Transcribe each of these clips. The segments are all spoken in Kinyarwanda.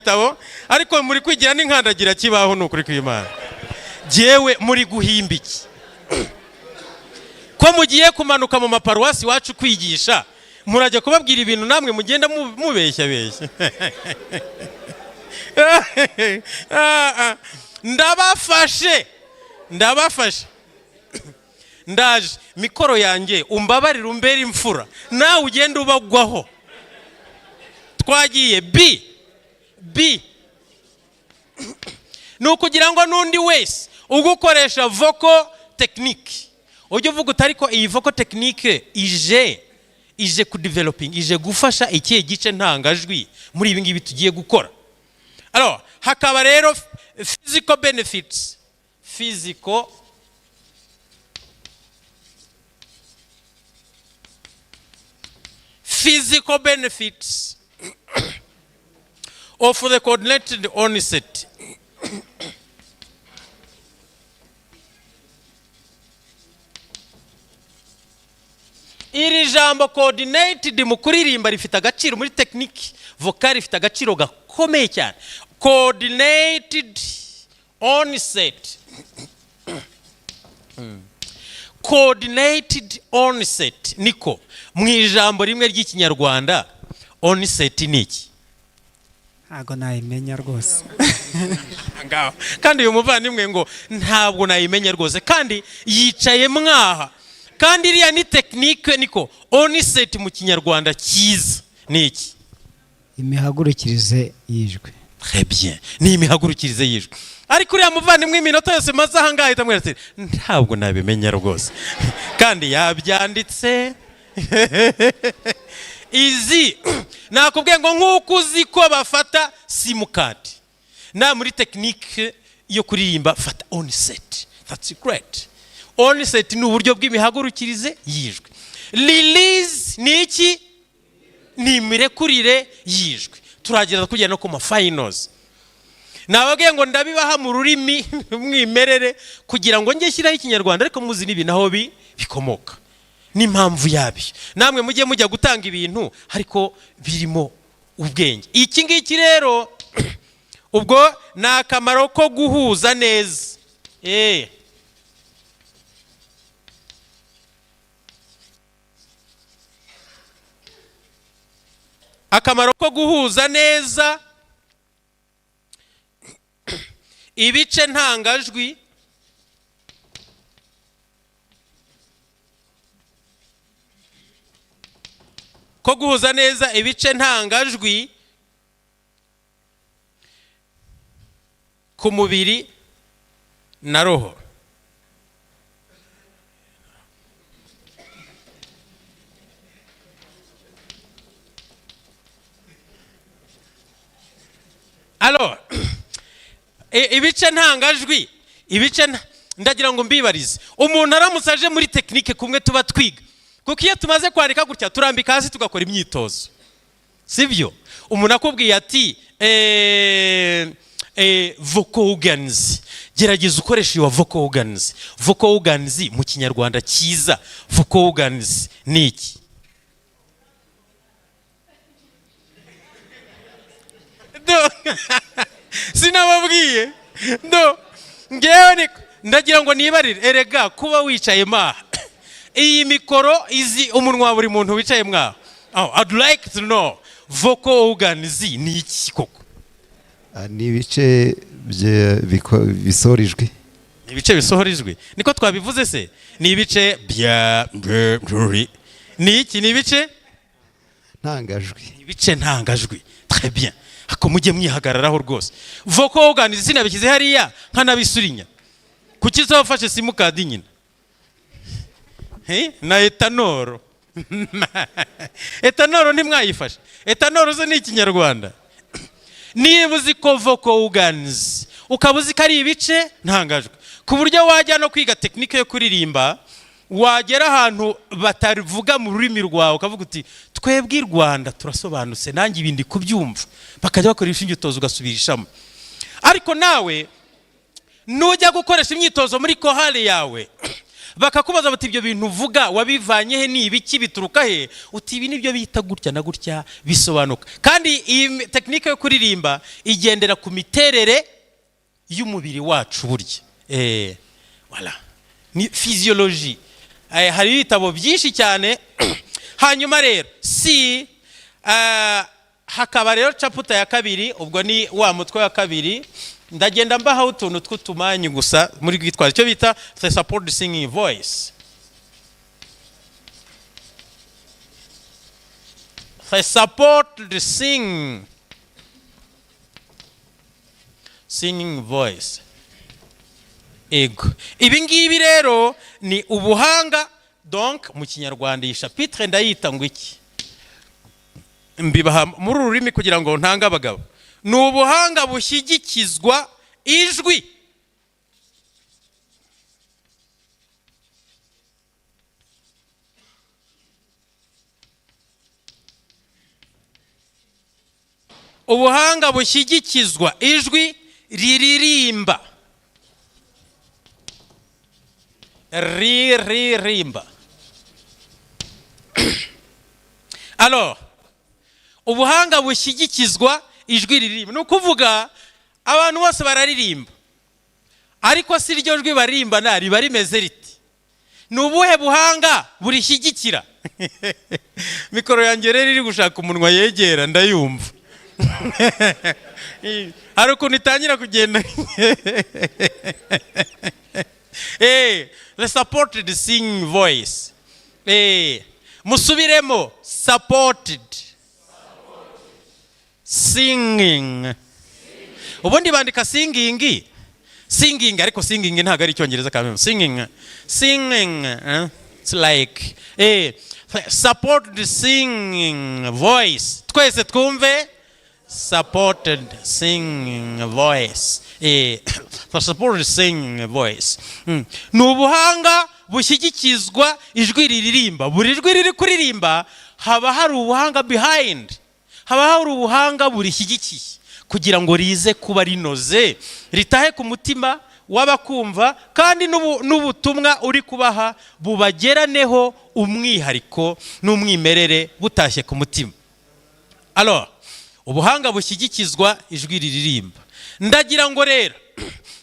Gitabo, ariko muri kwigira n'inkandagira kibaho. Ni ukuri kw'Imana, jyewe muri guhimba iki ko mugiye kumanuka mu maparuwasi iwacu kwigisha, murajya kubabwira ibintu namwe mugenda mubeshya beshya. Ah, ah. Ndabafashe, ndabafashe, ndaje. Mikoro yanjye, umbabarire, umbere imfura, nawe ugenda ubagwaho. Twagiye. B, B ni ukugira ngo n'undi wese ugukoresha vocal technique ujye uvuga uti: "Ariko iyi vocal technique ije ku developing, ije gufasha ikihe gice ntangajwi muri ibi ngibi tugiye gukora?" Alors, hakaba rero physical benefits, physical benefits of the coordinated onset. Iri jambo coordinated mu kuririmba rifite agaciro muri technique vocale, rifite agaciro gakomeye cyane. Coordinated onset, coordinated onset, niko mu ijambo rimwe ry'Ikinyarwanda, onset ni iki? Ntabwo nayimenya rwose. Ngaho kandi uyu muvandimwe ngo ntabwo nayimenya rwose, kandi yicaye mwaha, kandi iriya ni technique. Niko, onset mu Kinyarwanda cyiza ni iki? Imihagurukirize y'ijwi. Très bien, ni imihagurukirize y'ijwi. Ariko uriya muvandimwe, iminota yose maze aha ngaha, ahita amwereka ati: "Ntabwo nabimenya rwose," kandi yabyanditse. Izi nakubwiye ngo nk'uko uzi ko bafata simukadi na muri technique yo kuririmba, fata onset. That's great. Onset ni uburyo bw'imihagurukirize y'ijwi. Release ni iki? Ni imirekurire y'ijwi. Turageza kugera no ku ma finals. Nababwiye ngo ndabibaha mu rurimi mwimerere kugira ngo njye shyiraho Ikinyarwanda, ariko muzi n'ibintu aho bikomoka n'impamvu yabyo, namwe mujye mujya gutanga ibintu ariko birimo ubwenge. Iki ngiki rero ubwo ni akamaro ko guhuza neza. Akamaro ko guhuza neza ibice ntangajwi ko guhuza neza ibice ntangajwi ku mubiri na roho. Alors, ibice ntangajwi, ibice ndagira ngo mbibarize: umuntu aramutse aje muri technique kumwe tuba twiga, kuko iyo tumaze kwandika gutya turambika hasi tugakora imyitozo, sibyo? Umuntu akubwiye ati: "Vocal organs, gerageza ukoreshe your vocal organs." Vocal organs mu Kinyarwanda cyiza, vocal organs ni iki? Do, sinababwiye? Do, ngewe ndagira ngo nibarire. Erega kuba wicaye mwaha, iyi mikoro izi umunwa wa buri muntu wicaye mwaha. Oh, I'd like to know, vocal organs ni iki koko? Ah, ni ibice bisohora ijwi. Ni ibice bisohora ijwi, niko twabivuze se? Ni ibice bya, ni iki? Ni ibice ntangajwi. Ibice ntangajwi, très bien. Ako mujye mwihagararaho rwose. Vocal organs sinabishyize hariya nkanabisurinya, kuki se wafashe simukadi nyine? Na éthanol, éthanol ntimwayifashe. Éthanol zo ni Ikinyarwanda. Niba uzi ko vocal organs, ukaba uzi ko ari ibice ntangajwi, ku buryo wajya no kwiga technique yo kuririmba, wagera ahantu batavuga mu rurimi rwawe ukavuga uti: "Twebwe i Rwanda turasobanutse, nanjye ibi ndi kubyumva." Bakajya bakoresha imyitozo ugasubirishamo. Ariko nawe nujya gukoresha imyitozo muri chorale yawe, Bakakubaza bati: "Ibyo bintu uvuga wabivanye he? Ni ibiki? Bituruka he?" Uti: "Ibi nibyo bita gutya na gutya." Bisobanuka. Kandi iyi technique yo kuririmba igendera ku miterere y'umubiri wacu burya. Voilà, ni physiologie. Hari ibitabo byinshi cyane. Hanyuma rero si hakaba rero chapitre ya kabiri, ubwo ni wa mutwe wa kabiri. Ndagenda mbahaho utuntu tw'utumanyu gusa muri rwitwazo, icyo bita the support singing voice, the support the singing voice. Ego, ibi ngibi rero ni ubuhanga. Donc mu Kinyarwanda iyi chapitre ndayita ngo iki? Mbibaha muri uru rurimi kugira ngo ntange abagabo. Ni ubuhanga bushyigikizwa ijwi. Ubuhanga bushyigikizwa ijwi riririmba, riririmba. Alors, ubuhanga bushyigikizwa ijwi ririmba, ni ukuvuga abantu bose bararirimba, ariko si ryo jwi baririmba riba rimeze riti? Ni ubuhe buhanga burishyigikira? Mikoro yanjye rero iri gushaka umunwa yegera, ndayumva hari ukuntu itangira kugenda. The supported singing voice. Musubiremo: supported singing. Ubundi bandika singing, singing, ariko singing ntabwo ari Icyongereza kameme. Singing, singing, eh? It's like supported singing voice. Twese twumve: supported singing voice. The supported singing voice. Ni ubuhanga bushyigikizwa ijwi riririmba. Buri jwi riri kuririmba haba hari ubuhanga behind, haba hari ubuhanga burishyigikiye kugira ngo rize kuba rinoze, ritahe ku mutima w'abakumva, kandi n'ubutumwa uri kubaha bubageraneho umwihariko n'umwimerere, butashye ku mutima. Alors, ubuhanga bushyigikizwa ijwi riririmba. Ndagira ngo rero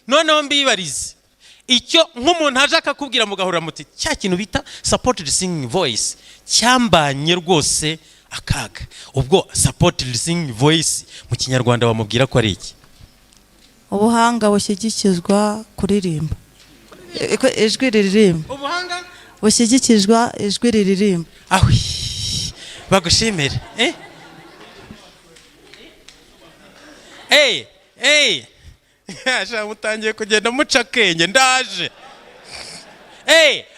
noneho mbibarize icyo nk'umuntu aje akakubwira, mugahura muti: "Cya kintu bita supported singing voice cyambanye rwose akaga." Ubwo supported singing voice mu Kinyarwanda wamubwira ko ari iki? Ubuhanga bushyigikizwa kuririmba, ijwi riririmba. Ubuhanga bushyigikizwa ijwi riririmba. Ahwi, bagushimire. Sha, mutangiye kugenda muca akenge, ndaje.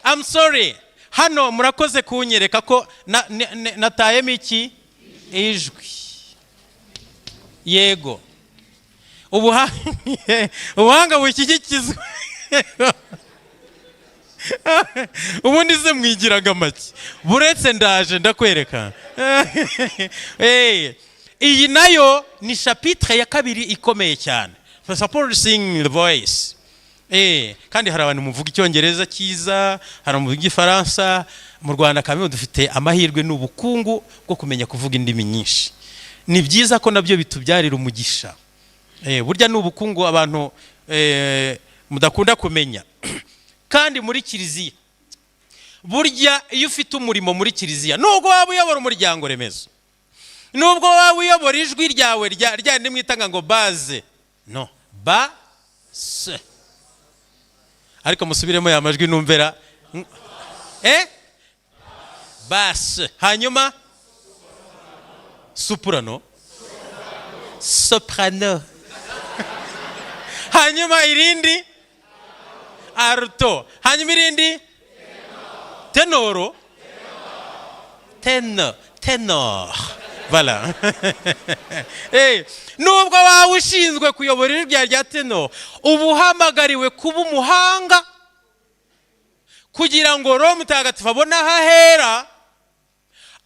I'm sorry, hano murakoze kunyereka ko natayemo iki? Ijwi. Yego, ubuhanga bushyigikizwa. Ubundi se mwigiraga make? Buretse, ndaje ndakwereka. Iyi nayo ni chapitre ya kabiri ikomeye cyane, the support singing the voice. Kandi hari abantu muvuga Icyongereza cyiza, hari muvuga Igifaransa. Mu Rwanda kamwe dufite amahirwe n'ubukungu bwo kumenya kuvuga indimi nyinshi. Ni byiza ko nabyo bitubyarira umugisha. Burya ni ubukungu abantu mudakunda kumenya. Kandi muri kiliziya burya, iyo ufite umurimo muri kiliziya, nubwo waba uyobora umuryango remezo, nubwo waba uyobora ijwi ryawe rya rindi mwitanga ngo basse, no basse, ariko musubiremo ya majwi numvera. Basse, hanyuma soprano, soprano, hanyuma irindi alto, hanyuma irindi ténor, ténor, voilà. Nubwo waba ushinzwe kuyobora ijwi rya ténor, uba uhamagariwe kuba umuhanga kugira ngo Roho Mutagatifu abone aho ahera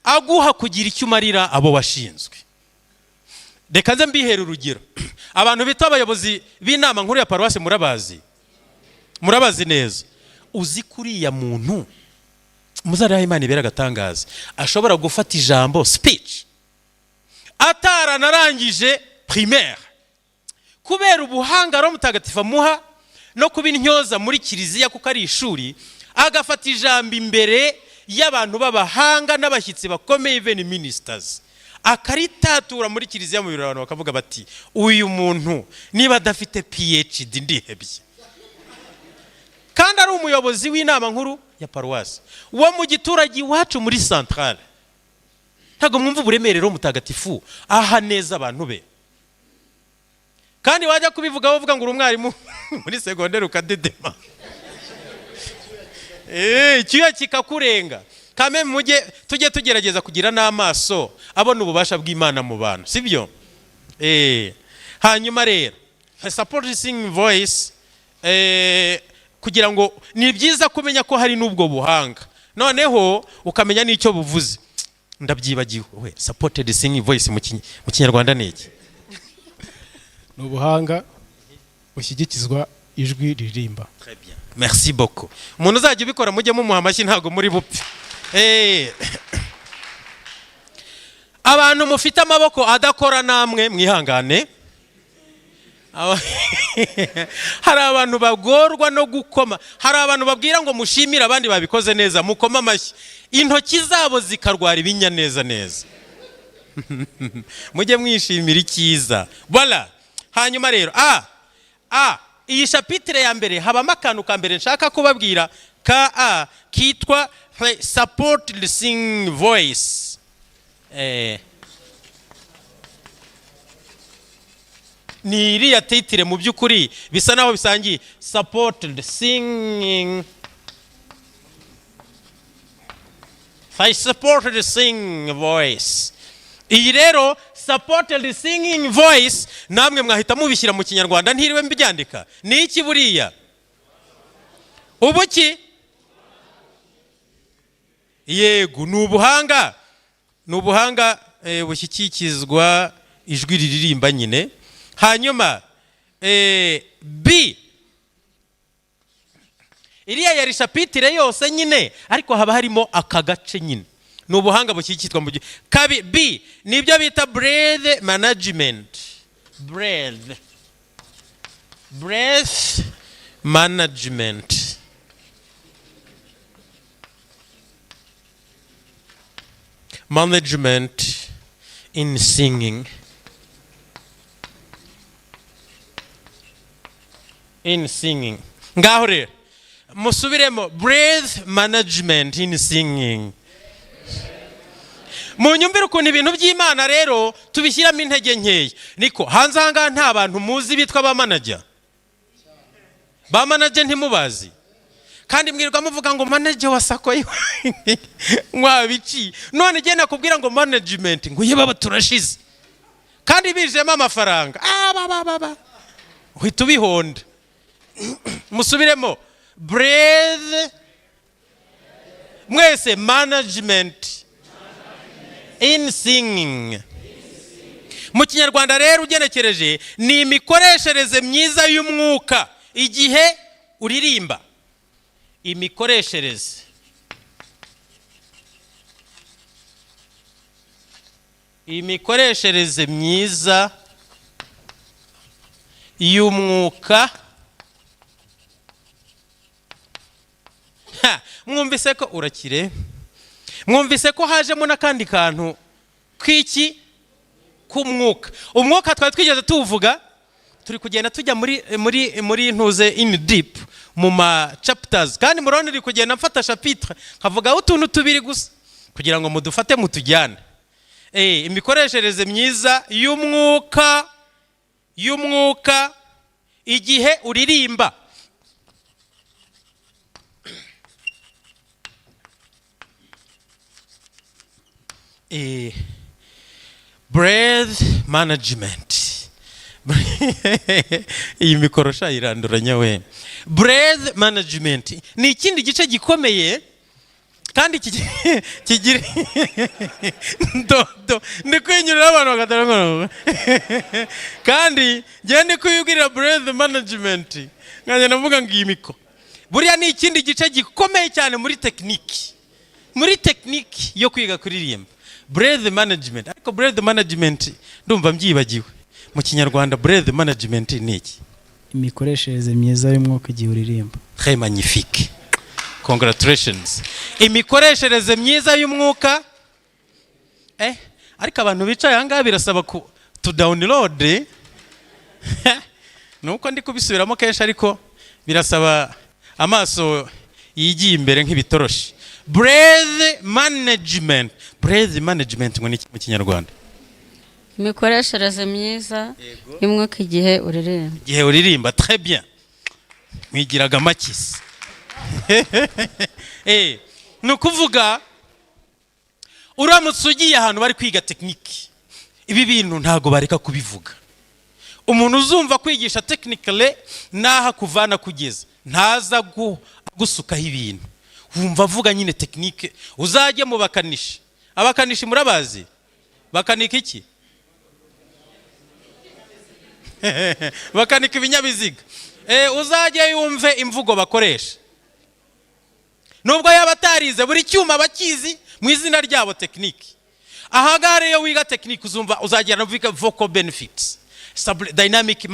aguha kugira icyo umarira abo washinzwe. Reka nze mbihera urugero. Abantu bita abayobozi b'inama nkuru ya paruwasi murabazi, murabazi neza. Uzi kuriya muntu muzariho Imana ibera agatangaza, ashobora gufata ijambo, speech, ataranarangije primaire, kubera ubuhanga Roho Mutagatifu amuha no kuba intyoza muri kiliziya, kuko ari ishuri, agafata ijambo imbere y'abantu b'abahanga n'abashyitsi bakomeye, even ministers, akaritatura muri kiliziya mu birori, abantu bakavuga bati: "Uyu muntu niba adafite PhD ndihebye." Kandi ari umuyobozi w'inama nkuru ya paruwasi wo mu giturage iwacu muri centrale. Ntabwo mwumva uburemere Roho Mutagatifu aha neza abantu be. Kandi wajya kubivuga bavuga ngo uri umwarimu muri segonderi, ukadedema, icyuya kikakurenga. Kame mujye tujye tugerageza kugira n'amaso abona ububasha bw'Imana mu bantu, sibyo? Hanyuma rero supporting voice, kugira ngo ni byiza kumenya ko hari n'ubwo buhanga, noneho ukamenya n'icyo buvuze. Ndabyibagiwe we, supported singing voice mu Kinyarwanda ni iki? Ni ubuhanga bushyigikizwa ijwi ririmba. Très bien. Merci beaucoup. Umuntu uzajya ubikora mujye mumuha amashyi, ntabwo muri bupfe. Abantu mufite amaboko adakora namwe mwihangane. Hari abantu bagorwa no gukoma. Hari abantu babwira ngo mushimire abandi babikoze neza, mukoma amashyi, intoki zabo zikarwara ibinya neza neza. Mujye mwishimira icyiza. Voilà. Hanyuma rero a iyi chapitre ya mbere habamo akantu ka mbere nshaka kubabwira ka a kitwa support sing voice. Ni iriya titre, mu by'ukuri bisa naho bisangiye, supported singing, I supported singing voice. Iyi rero supported singing voice, namwe mwahita mubishyira mu Kinyarwanda ntiriwe mbyandika. Ni iki buriya? Ubuki? Yego, ni ubuhanga, ni ubuhanga bushyikikizwa ijwi riririmba nyine. Hanyuma B, iriya yari chapitre yose nyine, ariko haba harimo aka gace nyine, ni ubuhanga bushyigikirwa mu gihe kabi. B nibyo bita breath management, breath management, management in singing, in singing. Ngaho rero musubiremo: breath management in singing. Munyumvire ukuntu ibintu by'Imana rero tubishyiramo intege nkeya. Niko hanze aha ngaha nta bantu muzi bitwa ba manager? Ba manager ntimubazi? Kandi mwirirwa muvuga ngo manager wa SACCO mwabiciye. None igihe nakubwira ngo management, ngo ye baba turashize, kandi bijemo amafaranga, ah, ba, ba, ba, ba, uhita ubihonda. Musubiremo: breath, mwese, management in singing. Mu Kinyarwanda rero ugenekereje ni imikoreshereze myiza y'umwuka igihe uririmba. Imikoreshereze myiza y'umwuka. Ha, mwumvise ko urakire, mwumvise ko hajemo n'akandi kantu k'iki? K'umwuka. Umwuka twari twigeze tuwuvuga, turi kugenda tujya muri ntuze in deep mu ma chapters, kandi murabona iri kugenda mfata chapitre nkavugaho utuntu tubiri gusa kugira ngo mudufate mutujyane. Imikoreshereze myiza y'umwuka igihe uririmba. Breath management, iyi mikoro sha iranduranya we. Breath management ni ikindi gice gikomeye kandi kigira dodo. Ndi kwinyurira abantu bagatara, kandi njyewe ndi kwibwirira breath management, nkajya ndavuga ngo iyi mikoro. Buriya ni ikindi gice gikomeye cyane muri technique yo kwiga kuririmba, breath management. Ariko breath management ndumva mbyibagiwe mu Kinyarwanda. Breath management ni iki? Imikoreshereze myiza y'umwuka igihe uririmba. Très magnifique, congratulations. Imikoreshereze myiza y'umwuka. Ariko abantu bicaye ahangaha birasaba ku to download, nuko ndi kubisubiramo kenshi, ariko birasaba amaso yigiye imbere nk'ibitoroshi. Breath management, breath management ngo ni iki mu Kinyarwanda? Imikoreshereze myiza y'umwuka igihe uririmba. Igihe uririmba, très bien. Mwigiraga makisi. Ni ukuvuga uramutse ugiye ahantu bari kwiga technique, ibi bintu ntabwo bareka kubivuga. Umuntu uzumva kwigisha technically n'aho akuvana kugeza, ntaza gusukaho ibintu, wumva avuga nyine technique. Uzajye mu bakanishi. Abakanishi murabazi, bakanika iki? Bakanika ibinyabiziga. Uzajye yumve imvugo bakoresha, nubwo yaba atarize, buri cyuma bakizi mu izina ryabo, technique. Ahangaha rero wiga technique, uzumva uzagera uvuga vocal benefits, dynamic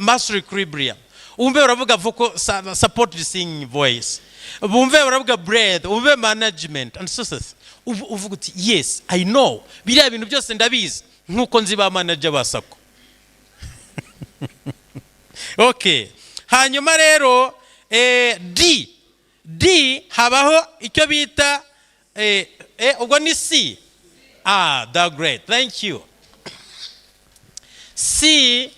muscle equilibrium, wumve baravuga vocal support singing voice, bumve baravuga breath, wumve management and so forth. Uvuga uti: "Yes, I know, biriya bintu byose ndabizi nkuko nzi ba manager ba SACCO." Okay, hanyuma rero D D habaho icyo bita ubwo ni C. Ah, the great, thank you. C,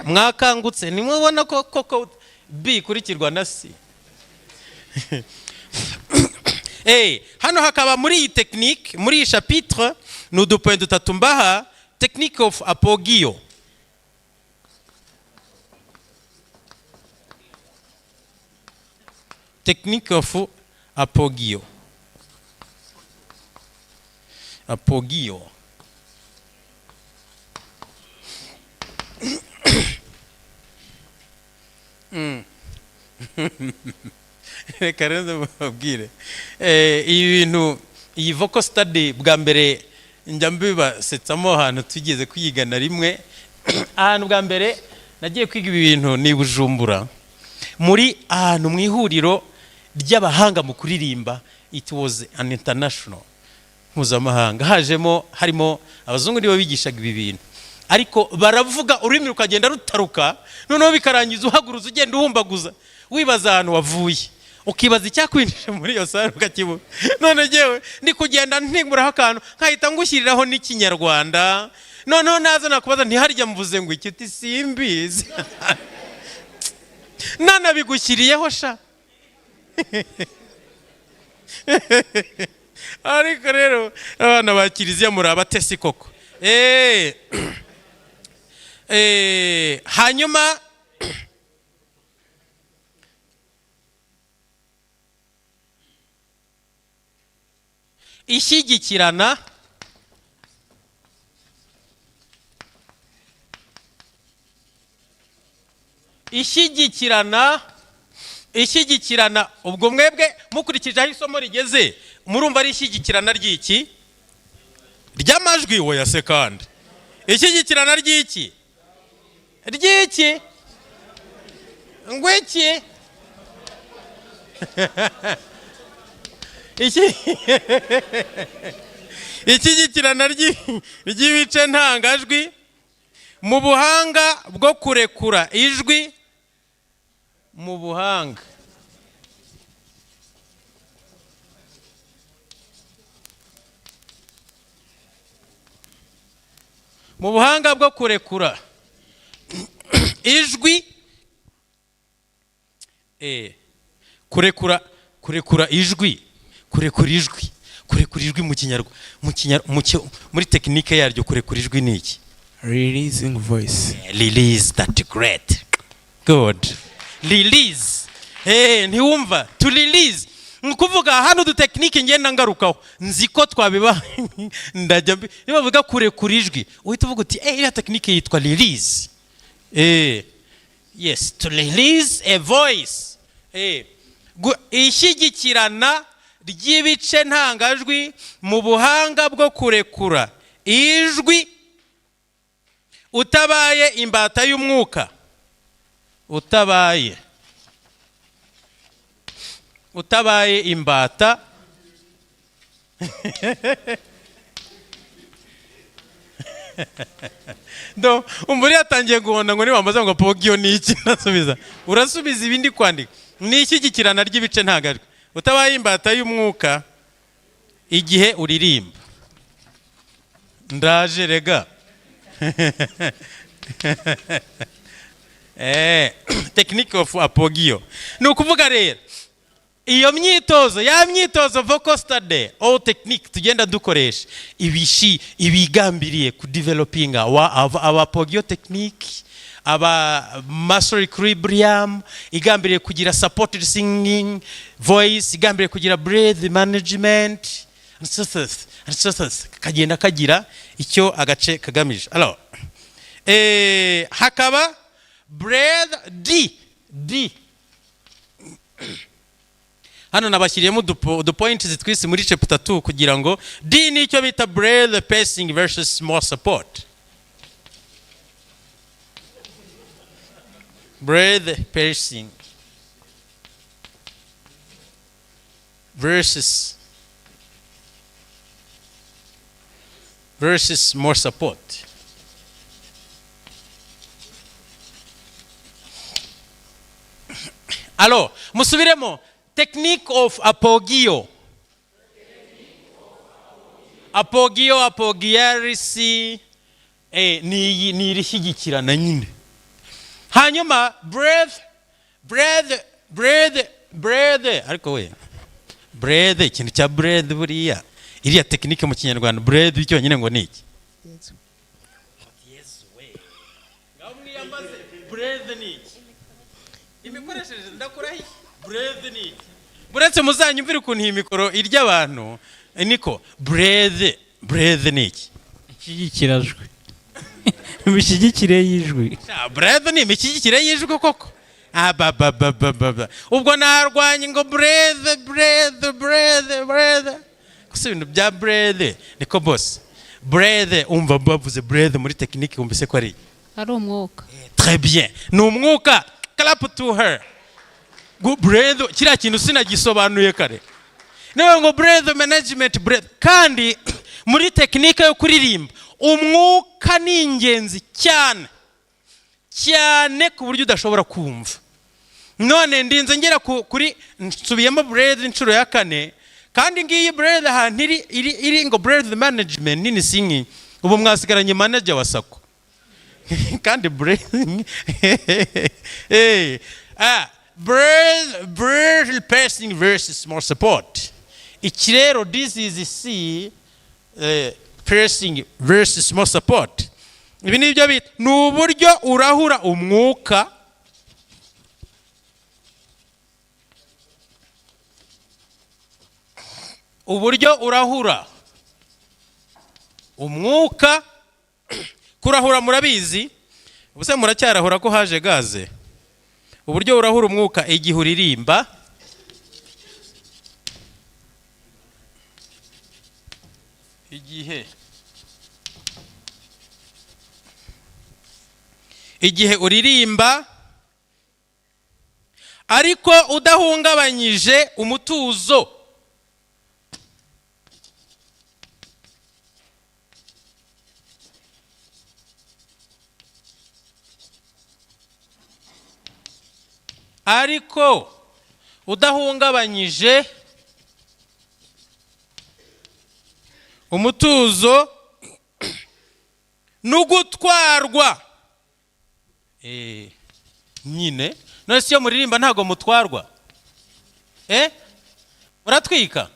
mwakangutse, nimubona ko koko B ikurikirwa na C. Hano hakaba muri iyi technique, muri iyi chapitre, ni udupoint dutatu mbaha. Technique of appoggio. Technique of appoggio, appoggio. Reka rero mbabwire, ibi bintu, iyi vocal study, bwa mbere njya mbibasetsamo ahantu tugeze kwigana rimwe. Ahantu bwa mbere nagiye kwiga ibi bintu ni i Bujumbura, muri ahantu mu ihuriro ry'abahanga mu kuririmba. It was an international, mpuzamahanga, hajemo harimo abazungu, nibo bigishaga ibi bintu. Ariko baravuga ururimi rukagenda rutaruka, noneho bikarangiza uhaguruza, ugenda uhumbaguza, wibaza ahantu wavuye, ukibaza icyakwinjije muri iyo salle ukakibura. None ngewe ndi kugenda ntinguraho akantu, nkahita ngushyiriraho n'Ikinyarwanda. Noneho naza nakubaza, ntiharya mvuze ngo iki? Uti: "Simbizi." Nanabigushyiriyeho sha. Ariko rero abana ba kiliziya muri abatesi koko. Hanyuma ishyigikirana ishyigikirana. Ubwo mwebwe mukurikije aho isomo rigeze, murumva ari ishyigikirana ry'iki? Ry'amajwi? Oya se kandi, ishyigikirana ry'iki? Ry'iki? Ngo iki? Iki ishyigikirana ry'ibice ntangajwi mu buhanga bwo kurekura ijwi, mu buhanga bwo kurekura ijwi. Kurekura ijwi, kurekura ijwi mu Kinyarwanda, muri technique yaryo, kurekura ijwi ni iki? Releasing voice. Release, that great, good. Release. Ntiwumva to release? Ni ukuvuga hano udutechnique ngenda ngarukaho, nzi ko twabiba ndajya niba bavuga kurekura ijwi, uhita uvuga uti: "Iriya technique yitwa release." Yes, to release a voice. Ishyigikirana ry'ibice ntangajwi mu buhanga bwo kurekura ijwi utabaye imbata y'umwuka, utabaye imbata do umuri yatangiye guhonda ngo nibambaza ngo appoggio ni iki, nasubiza urasubiza ibindi kwandika. Ni ishyigikirana ry'ibice ntangajwi utabaye imbata y'umwuka igihe uririmba. Ndaje rega. Technique of appoggio ni ukuvuga rero iyo myitozo, ya myitozo vocal study, all technique tugenda dukoresha ibishi ibigambiriye kudevelopinga aba appoggio technique, aba muscle equilibrium, igambiriye kugira supported singing voice, igambiriye kugira breath management and so forth and so forth, kagenda kagira icyo agace kagamije. Alors, hakaba breath D D. Hano nabashyiriyemo udupoints twisi muri chapter 2 kugira ngo D ni icyo bita breath pacing versus more support. Breath pacing versus more support. Alors, musubiremo technique of appoggio. Appoggio, appoggiarsi, ni ni irishyigikirana nyine. Hanyuma breath, breath, breath, breath, ariko we breath, ikintu cya breath buriya iriya technique mu Kinyarwanda breath cyonyine ngo ni iki? Yesu we. Ngaho mwiyambaze breath ni iki? Imikoreshereze ndakurahiye. Breath ni iki? Buretse muzanyumvire ukuntu iyi mikoro irya abantu, niko breath, breath ni iki? Ishyigikirajwi, imishyigikire y'ijwi. Breath ni imishyigikire y'ijwi koko. Abababababa, ubwo narwanye ngo breath, breath, breath, breath, gusa ibintu bya breath niko boss. Breath, umva bavuze breath muri technique, wumvise ko ari Ari umwuka. Très bien, ni umwuka. Clap to her. Ngo breath, kiriya kintu sinagisobanuye kare. Niyo ngo breath management, breath. Kandi muri technique yo kuririmba umwuka ni ingenzi cyane cyane ku buryo udashobora kumva. None ndinze ngera kuri nsubiyemo breath inshuro ya kane, kandi ngiyi breath ahantu iri ngo breath management nini singing. Ubu mwasigaranye manager wa SACCO. Kandi breath, breath, breath pacing versus more support. Iki rero, this is C, pacing versus more support. Ibi ni byo bita ni uburyo urahura umwuka uburyo urahura umwuka. Kurahura murabizi, ubuse muracyarahura ko haje gaze? Uburyo urahura umwuka igihe uririmba igihe uririmba ariko udahungabanyije umutuzo ariko udahungabanyije umutuzo n'ugutwarwa. Nyine none se iyo muririmba ntabwo mutwarwa? Muratwika.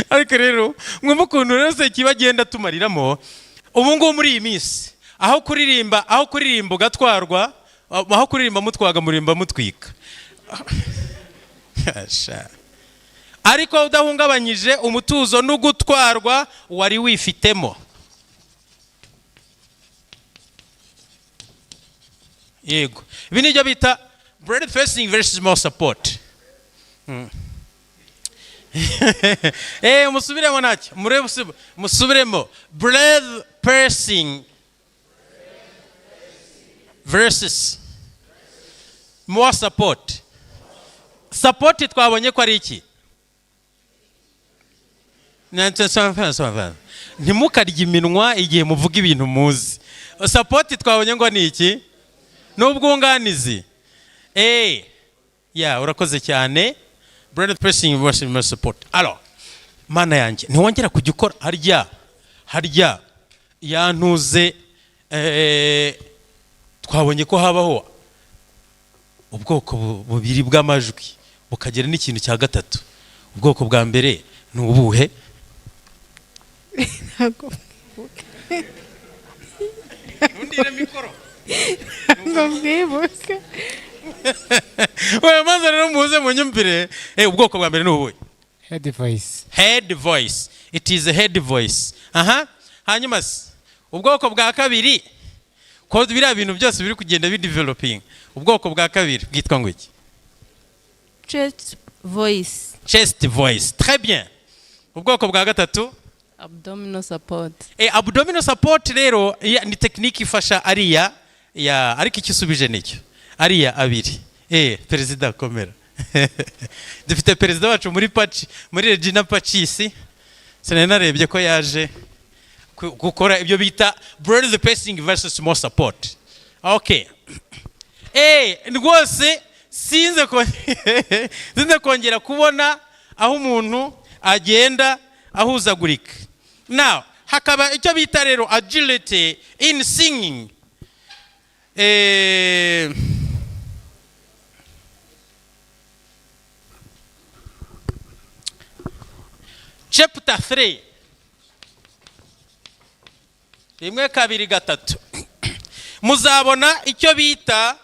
Ariko rero mwumva ukuntu rero se kibagenda tumariramo ubu ngubu muri iyi minsi, aho kuririmba ugatwarwa, aho kuririmba mutwaga, murimba mutwika. Sha. Ariko udahungabanyije umutuzo n'ugutwarwa wari wifitemo. Yego, ibi nibyo bita breath pacing versus more support. Musubiremo ntacyo murebe, musubiremo: breath pacing versus more support. Support twabonye ko ari iki? Ntimukarye iminwa igihe muvuga ibintu muzi. Support twabonye ngo ni iki? Ni ubwunganizi. Ya, urakoze cyane. Breath pacing versus more support. Alors, mana yanjye, ntiwongera kujya ukora harya harya yantuze. Twabonye ko habaho ubwoko bubiri bw'amajwi, bukagira n'ikintu cya gatatu. Ubwoko bwa mbere ni ubuhe? Ntabwo Ntundire mikoro. Ntabwo mwibuka. We, maze rero muze munyumvire. Ubwoko bwa mbere ni ubuhe? Head voice. Head voice. It is a head voice. Aha, hanyuma se ubwoko bwa kabiri, ko biriya bintu byose biri kugenda bideveloping, ubwoko bwa kabiri bwitwa ngo iki? Chest voice. Chest voice, très bien. Ubwoko bwa gatatu? Abdominal support. Abdominal support rero ni technique ifasha ariya ya, ariko icyo usubije nicyo, ariya abiri. Perezida, komera. Dufite perezida wacu muri Paci, muri Regina Pacis. Sinari narebye ko yaje gukora ibyo bita breath pacing versus more support. Okay, rwose sinze kongera kubona aho umuntu agenda ahuzagurika. Now hakaba icyo bita rero agility in singing. Chapter 3, rimwe, kabiri, gatatu, muzabona icyo bita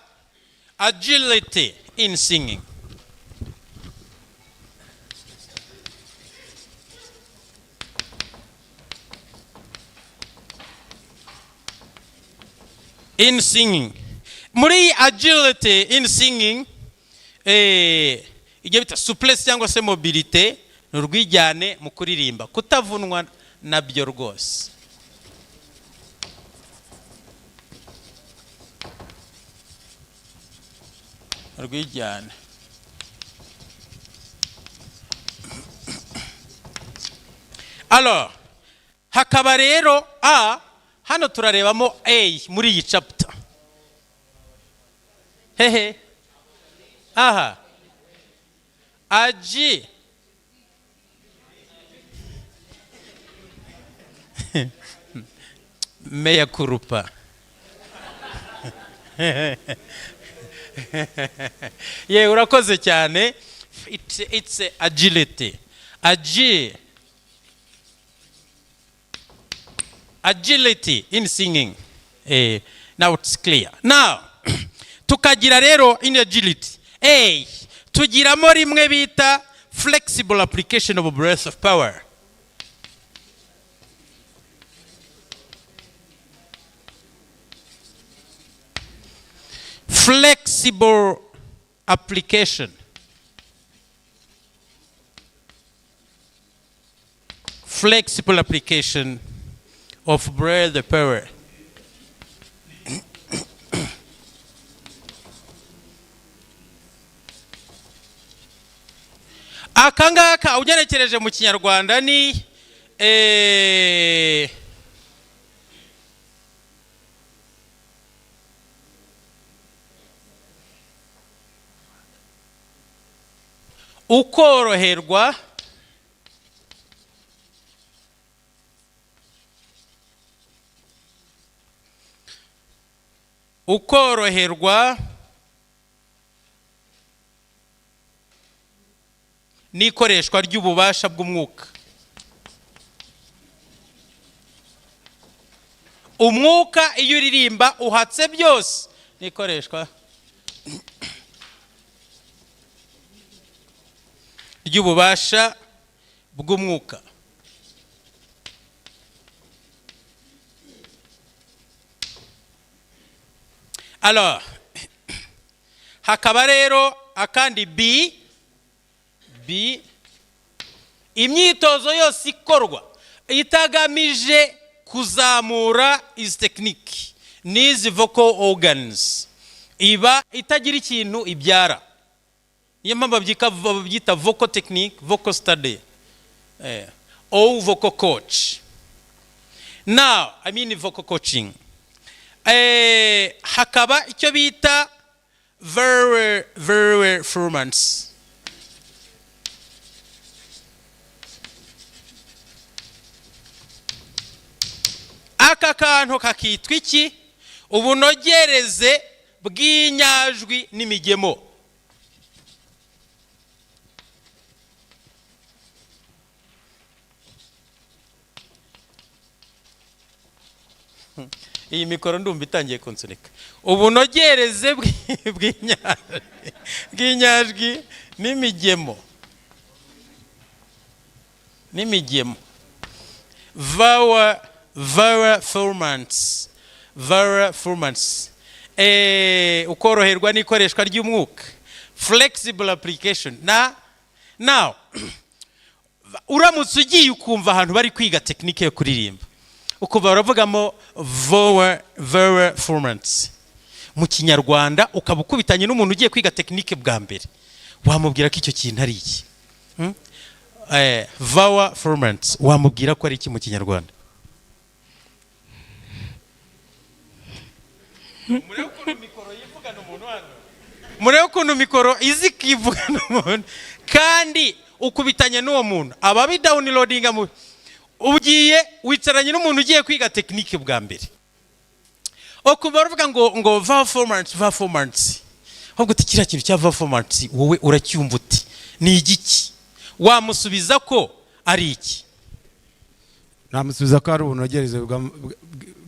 agility in singing. In singing, muri iyi agility in singing, ibyo bita souplesse cyangwa se mobilité, ni urwijyane mu kuririmba, kutavunwa nabyo rwose. Urwijyane. Alors hakaba rero a hano turarebamo a muri iyi chapter hehe aha agi mea culpa. Ye, urakoze cyane. It's agility, agility in singing. Now it's clear. Now tukagira rero in agility a tugiramo rimwe bita flexible application of breath of power. Flexible application, flexible application of breath power. Aka ngaka ugenekereje mu Kinyarwanda ni ukoroherwa n'ikoreshwa ry'ububasha bw'umwuka. Umwuka iyo uririmba uhatse byose n'ikoreshwa ry'ububasha bw'umwuka. Alors Hakaba rero akandi B B, imyitozo yose ikorwa itagamije kuzamura izi tekiniki n'izi vocal organs iba itagira ikintu ibyara. Niyo mpamvu babyita vocal technique, vocal study, or vocal coach. Now, I mean vocal coaching. Hakaba icyo bita very very performance. Aka kantu kakitwa iki? Ubunogereze bw'inyajwi n'imigemo. Iyi mikoro ndumva itangiye kunsunika. Ubunogereze bw'inyajwi n'imigemo, vowel formants, vowel formants, ukoroherwa n'ikoreshwa ry'umwuka, flexible application. Na now uramutse ugiye ukumva ahantu bari kwiga tekinike yo kuririmba, ukumva baravugamo vowel formants mu Kinyarwanda, ukaba ukubitanye n'umuntu ugiye kwiga tekinike bwa mbere, wamubwira ko icyo kintu ari iki? Vowel formants, wamubwira ko ari iki mu Kinyarwanda? Murebe ukuntu mikoro yivugana umuntu hano, murebe ukuntu mikoro izi ikivugana umuntu, kandi ukubitanye n'uwo muntu aba abidawunirodinga. Mu ugiye wicaranye n'umuntu ugiye kwiga tekinike bwa mbere, ukumva baravuga ngo vowel formants, vowel formants, ahubwo uti kiriya kintu cya vowel formants wowe uracyumva uti ni igiki? Wamusubiza ko ari iki? Namusubiza ko ari ubunogereze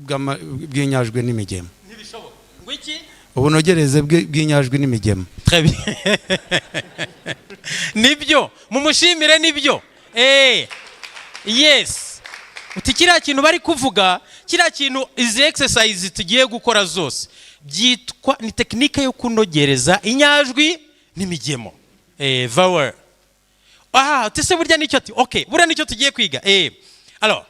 bw'inyajwi n'imigemo. Ntibishoboka. Ngo iki? Ubunogereze bw'inyajwi n'imigemo. Très bien. Nibyo, mumushimire, nibyo. Yes, uti kiriya kintu bari kuvuga, kiriya kintu, izi exercise tugiye gukora zose byitwa ni tekinike yo kunogereza inyajwi n'imigemo, vowel. Ah, uti se burya nicyo? Ati okay, burya nicyo tugiye kwiga. Alors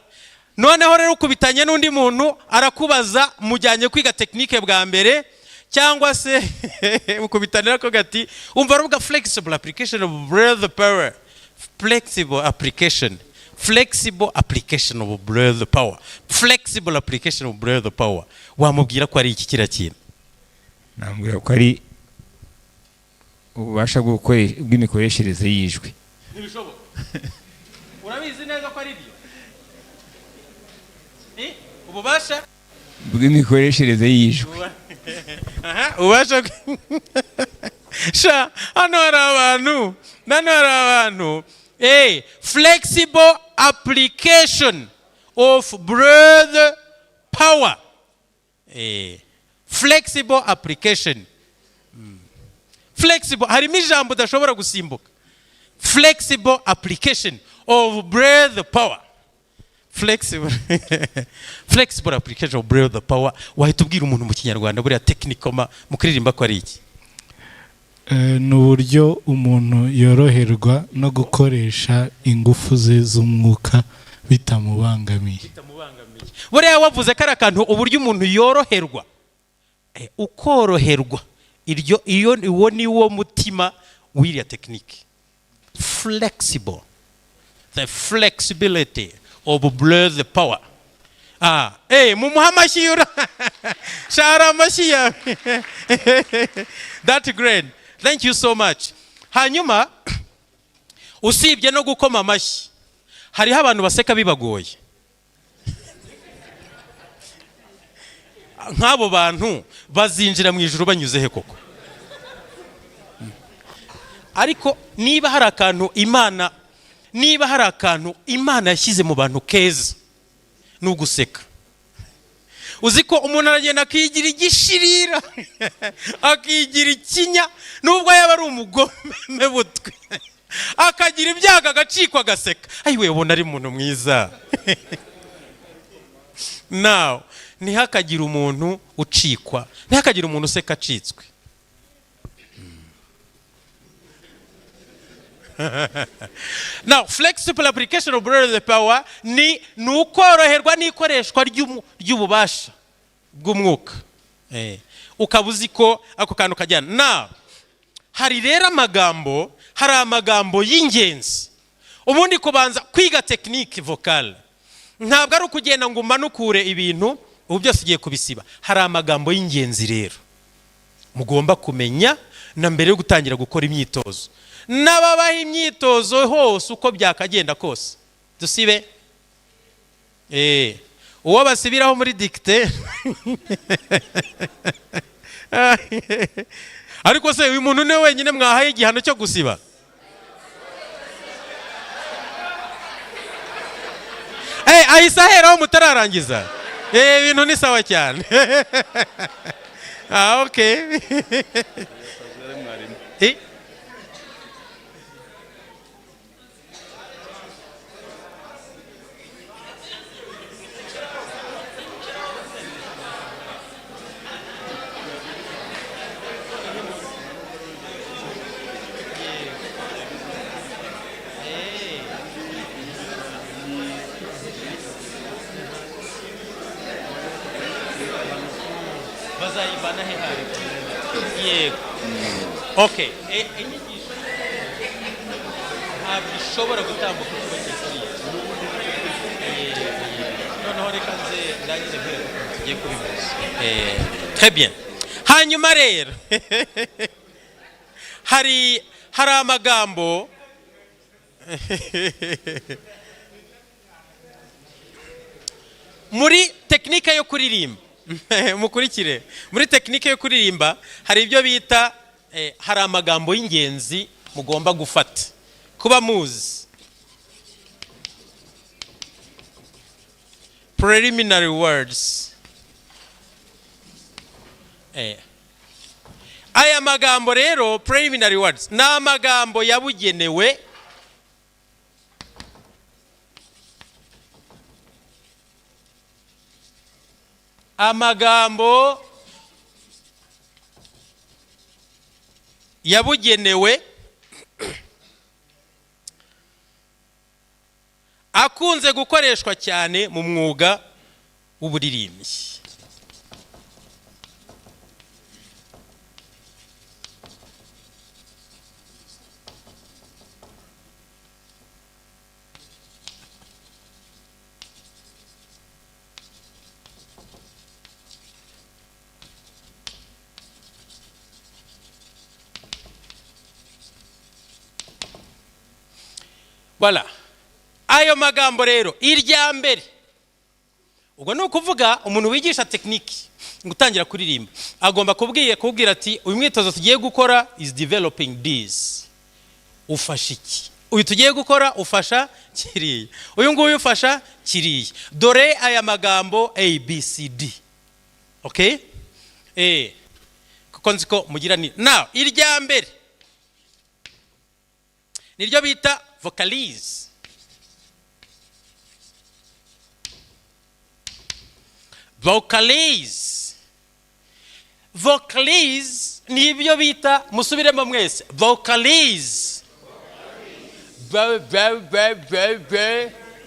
noneho rero ukubitanye n'undi muntu arakubaza, mujyanye kwiga tekinike bwa mbere, cyangwa se ukubitanira ko gati umva aravuga flexible application of breath power, flexible application, flexible application of breath power, flexible application of breath power, wamubwira ko ari iki kiriya kintu? Namubwira ko ari ububasha bw'imikoreshereze y'ijwi. Ntibishoboka. Urabizi neza ko ari byo? Ububasha bw'imikoreshereze y'ijwi. Aha, ubasha sha. Hano hari abantu, hano hari abantu. Flexible application of breath power. Flexible application. Flexible, harimo ijambo udashobora gusimbuka. Flexible application of breath power, flexible application of breath power. Wahita ubwira umuntu mu Kinyarwanda buriya technical mu kuririmba ko ari iki? Ni uburyo umuntu yoroherwa no gukoresha ingufu ze z'umwuka bitamubangamiye. Buriya wavuze ko ari akantu, uburyo umuntu yoroherwa, ukoroherwa, iryo iyo uwo ni wo mutima w'iriya tekinike. Flexible, the flexibility of breath power. Mumuha amashyi yura shara amashyi yawe. That great, thank you so much. Hanyuma usibye no gukoma amashyi, hariho abantu baseka bibagoye. Nk'abo bantu bazinjira mu ijuru banyuze he koko? Ariko niba hari akantu Imana yashyize mu bantu keza, ni uguseka. Uzi ko umuntu aragenda akigira igishirira, akigira ikinya, nubwo yaba ari umugome butwe, akagira ibyago agacikwa agaseka, ayiwe, ubona ari umuntu mwiza. Nawe ntihakagire umuntu ucikwa, ntihakagire umuntu useka acitswe. Now, flexible application of breath power ni ukoroherwa n'ikoreshwa ry'ububasha bw'umwuka. Ukaba uzi ko ako kantu kajyana. Now, hari rero amagambo, hari amagambo y'ingenzi. Ubundi kubanza kwiga technique vocale ntabwo ari ukugenda ngo umanukure ibintu ubu byose ugiye kubisiba. Hari amagambo y'ingenzi rero mugomba kumenya na mbere yo gutangira gukora imyitozo. N'ababaha imyitozo hose uko byakagenda kose dusibe. Uwo basibiraho muri dictée. Ariko se uyu muntu niwe wenyine mwahaye igihano cyo gusiba? Ahise aheraho mutararangiza. Ibintu ni sawa cyane. Ah, okay. Bazayivana he hari? Yego. Okay. Inyigisho ntabwo ishobora gutambuka uko bakiriya. Noneho reka nze ndangize nkwereke ukuntu tugiye kubihuza. Très bien. Hanyuma rero hari amagambo muri tekinike yo kuririmba. Mukurikire. Muri tekinike yo kuririmba hari ibyo bita hari amagambo y'ingenzi mugomba gufata kuba muzi. Preliminary words. Aya magambo rero preliminary words ni amagambo yabugenewe amagambo yabugenewe akunze gukoreshwa cyane mu mwuga w'uburirimbyi. Voilà. Ayo magambo rero irya mbere ubwo ni ukuvuga umuntu wigisha technique gutangira kuririmba agomba kubwira ati uyu mwitozo tugiye gukora is developing this, ufasha iki, uyu tugiye gukora ufasha kiriya, uyu nguyu ufasha kiriya, dore aya magambo A B C D. Okay? Kuko nzi ko mugira ni now irya mbere niryo bita vocalise. Vocalise. Vocalise ni ibyo bita, musubiremo mwese, vocalise.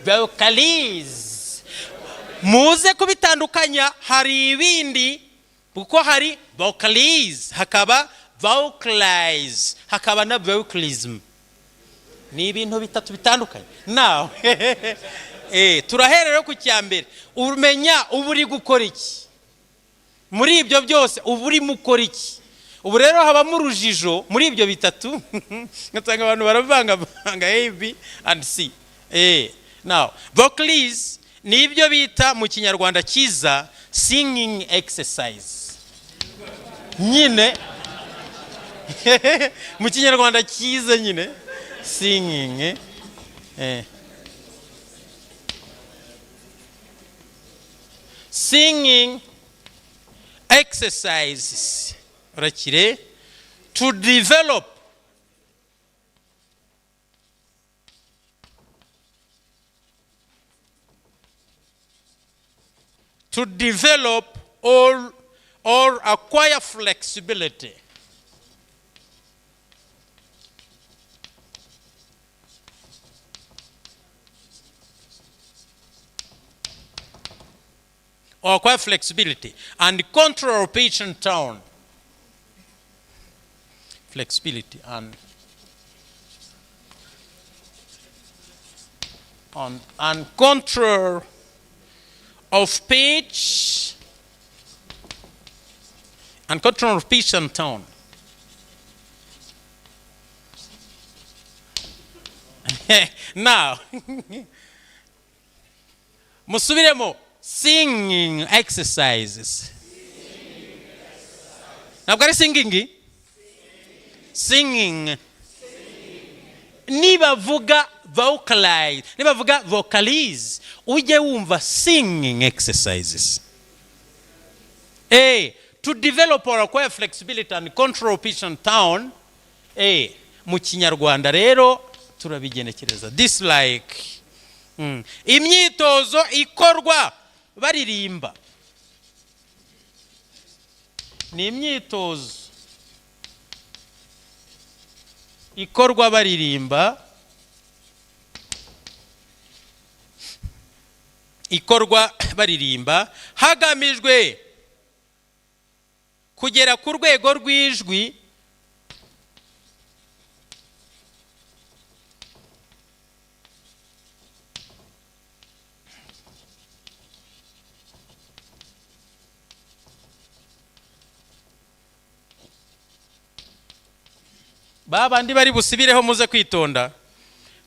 Vocalise. Muze kubitandukanya, hari ibindi kuko hari vocalise, hakaba vocalize, hakaba na vocalism. Ni ibintu bitatu bitandukanye. Now turahera rero ku cyambere. Umenya ubu uri gukora iki? Muri ibyo byose ubu uri mukora iki? Ubu rero habamo urujijo muri ibyo bitatu. Ngatanga abantu baravanga A B and C. Now vocalise ni ibyo bita mu Kinyarwanda cyiza singing exercise. Nyine mu Kinyarwanda cyiza nyine singing singing exercises urakire to develop or acquire flexibility. or acquire flexibility and control pitch and tone. Flexibility and control of pitch and control of pitch and tone. Now, musubiremo singing exercises. Ntabwo ari singing, singing. Nibavuga vocalize, nibavuga vocalize, ujye wumva singing exercises. A to develop or acquire flexibility and control pitch and tone. A mu Kinyarwanda rero turabigenekereza dislike. Imyitozo ikorwa baririmba ni imyitozo ikorwa baririmba, ikorwa baririmba hagamijwe kugera ku rwego rw'ijwi ba bandi bari busibireho, muze kwitonda,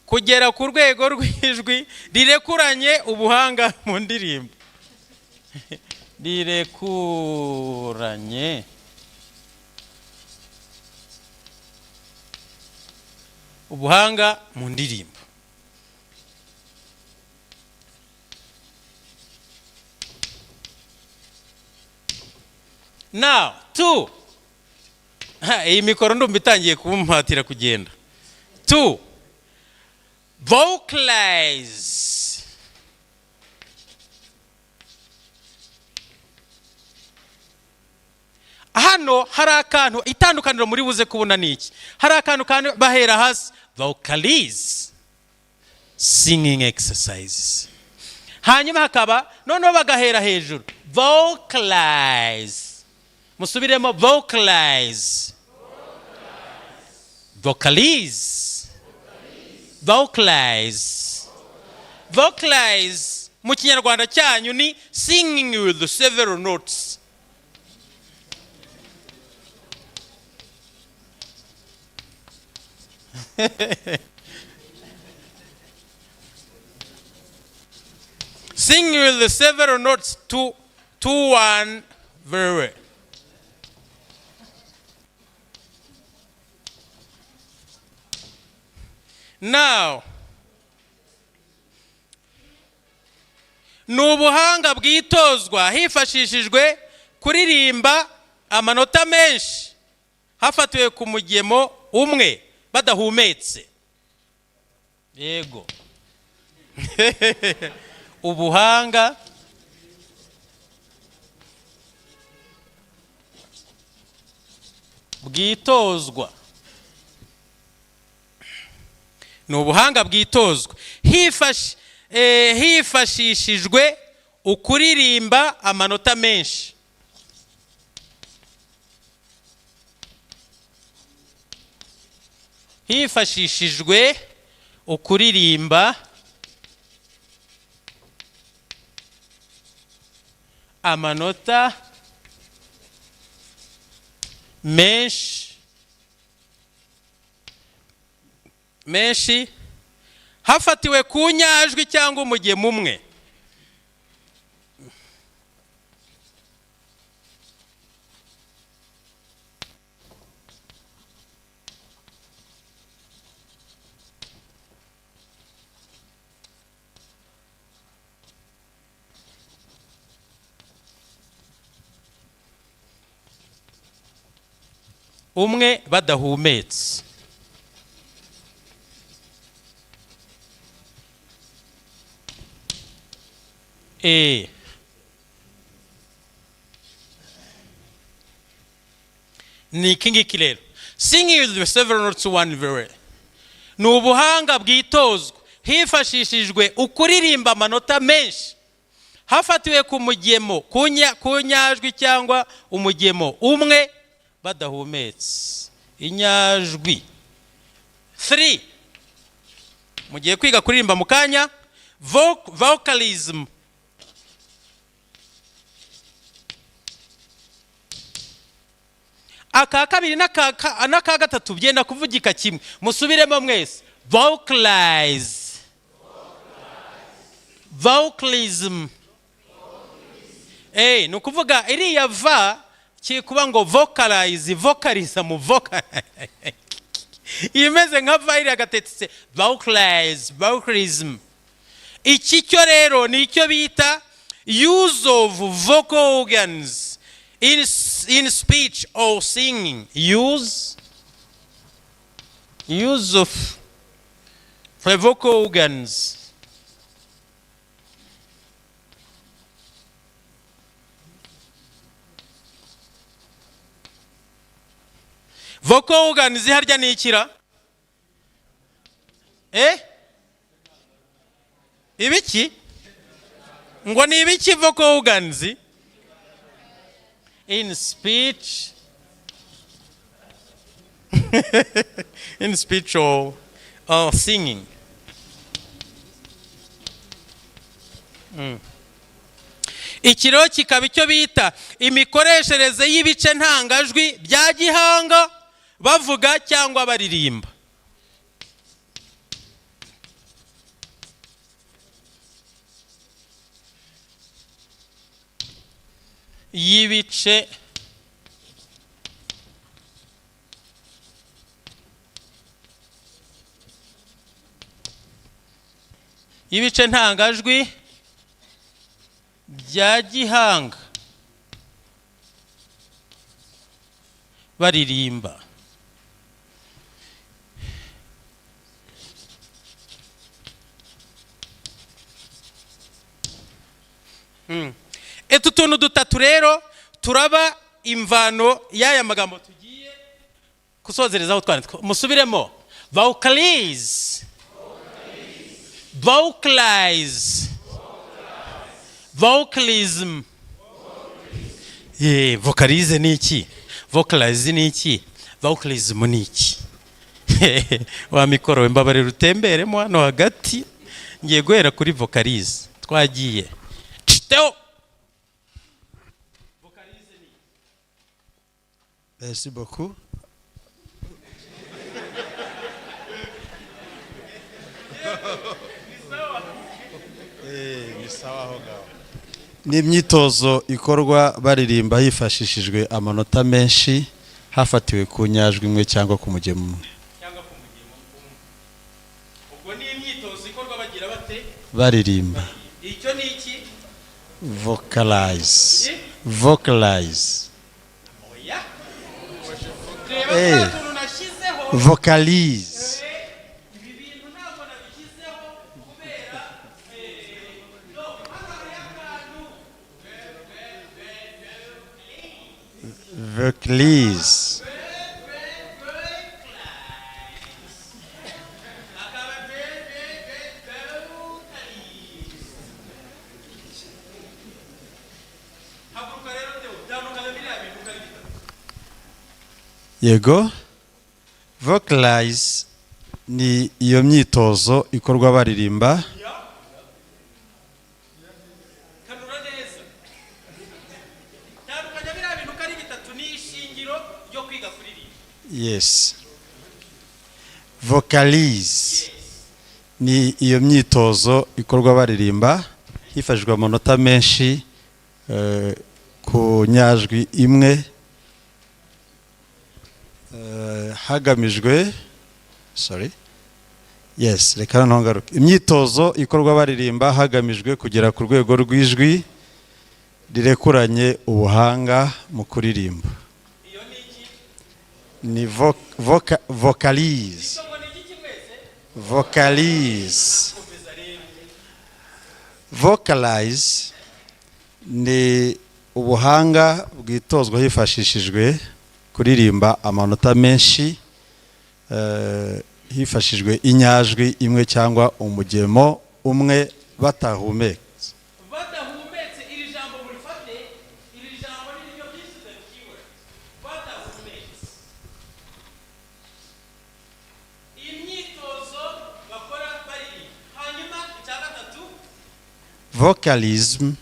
kugera ku rwego rw'ijwi rirekuranye ubuhanga mu ndirimbo, rirekuranye ubuhanga mu ndirimbo. Now two. Ha, iyi mikoro ndumva itangiye kumpatira kugenda. Two, vocalize. Hano hari akantu, itandukaniro muri buze kubona ni iki? Hari akantu kandi bahera hasi, vocalize singing exercises, hanyuma hakaba noneho bagahera hejuru, vocalize. Musubiremo: vocalize, vocalize, vocalize, vocalize. Mu Kinyarwanda cyanyu ni singing with several notes. Singing with the several notes to one very well. Now, ni ubuhanga bwitozwa hifashishijwe kuririmba amanota menshi hafatiwe ku mugemo umwe badahumetse. Yego, ubuhanga bwitozwa, ni ubuhanga bwitozwa hifashishijwe ukuririmba amanota menshi hifashishijwe ukuririmba amanota menshi menshi hafatiwe ku nyajwi cyangwa umugemo umwe. Umwe badahumetse. Ni iki ngiki rero, singing with several notes one very, ni ubuhanga bwitozwa hifashishijwe ukuririmba amanota menshi. Hafatiwe ku mugemo, ku nyajwi cyangwa umugemo umwe badahumetse. Inyajwi 3, mugiye kwiga kuririmba mu kanya. Vocalism, aka kabiri n'aka gatatu byenda kuvugika kimwe. Musubiremo mwese: vocalize, vocalism. Ni ukuvuga iriya va kiri kuba ngo vocalize, vocalism, vocal imeze nka va iriya gatetse, vocalize, vocalism. Iki cyo rero ni icyo bita use of vocal organs in speech or singing. Use of the vocal organs vocal organs. Harya ni ikira ibiki? Ngo ni ibiki vocal organs in speech or singing? Iki rero kikaba icyo bita imikoreshereze y'ibice ntangajwi bya gihanga bavuga cyangwa baririmba. Y'ibice ntangajwi bya gihanga baririmba. Utu tuntu dutatu rero turaba imvano y'aya magambo tugiye gusozerezaho twandika. Musubiremo: vocalize, vocalize, vocalism. Ye, vocalize ni iki? Vocalize ni iki? Vocalism ni iki? Wa mikoro we, mbabarira utemberemo hano hagati. Ngiye guhera kuri vocalize. Twagiye. Teo. Merci beaucoup. Ni sawa aho ngaho. Ni imyitozo ikorwa baririmba hifashishijwe amanota menshi hafatiwe ku nyajwi imwe cyangwa ku mugemo umwe. Cyangwa ku mugemo umwe. Ubwo ni imyitozo ikorwa bagira bate? Baririmba. Icyo ni iki? Vocalize, vocalize. Oya, reba twa tuntu nashyizeho. Vocalize. Ibi bintu ntabwo nabishyizeho kubera no hano hariho akantu. Vocalize. Akaba haguruka rero Theo, tandukanya biriya bintu uko ari bitatu. Yego, vocalize ni iyo myitozo ikorwa baririmba Kanura neza, tandukanya biriya bintu uko ari bitatu, ni ishingiro ryo kwiga kuririmba. Yes, vocalize ni iyo myitozo ikorwa baririmba hifashishwa amanota menshi ku nyajwi imwe, hagamijwe, sorry, yes, reka noneho ngaruke. Imyitozo ikorwa baririmba hagamijwe kugera ku rwego rw'ijwi rirekuranye ubuhanga mu kuririmba Iyo ni iki? Ni vocalize. Ngo ni iki mwese? Vocalize. Komeza rero. Vocalize ni ubuhanga bwitozwa hifashishijwe kuririmba amanota menshi hifashishijwe inyajwi imwe cyangwa umugemo umwe batahumeka. Badahumeka. Vocalism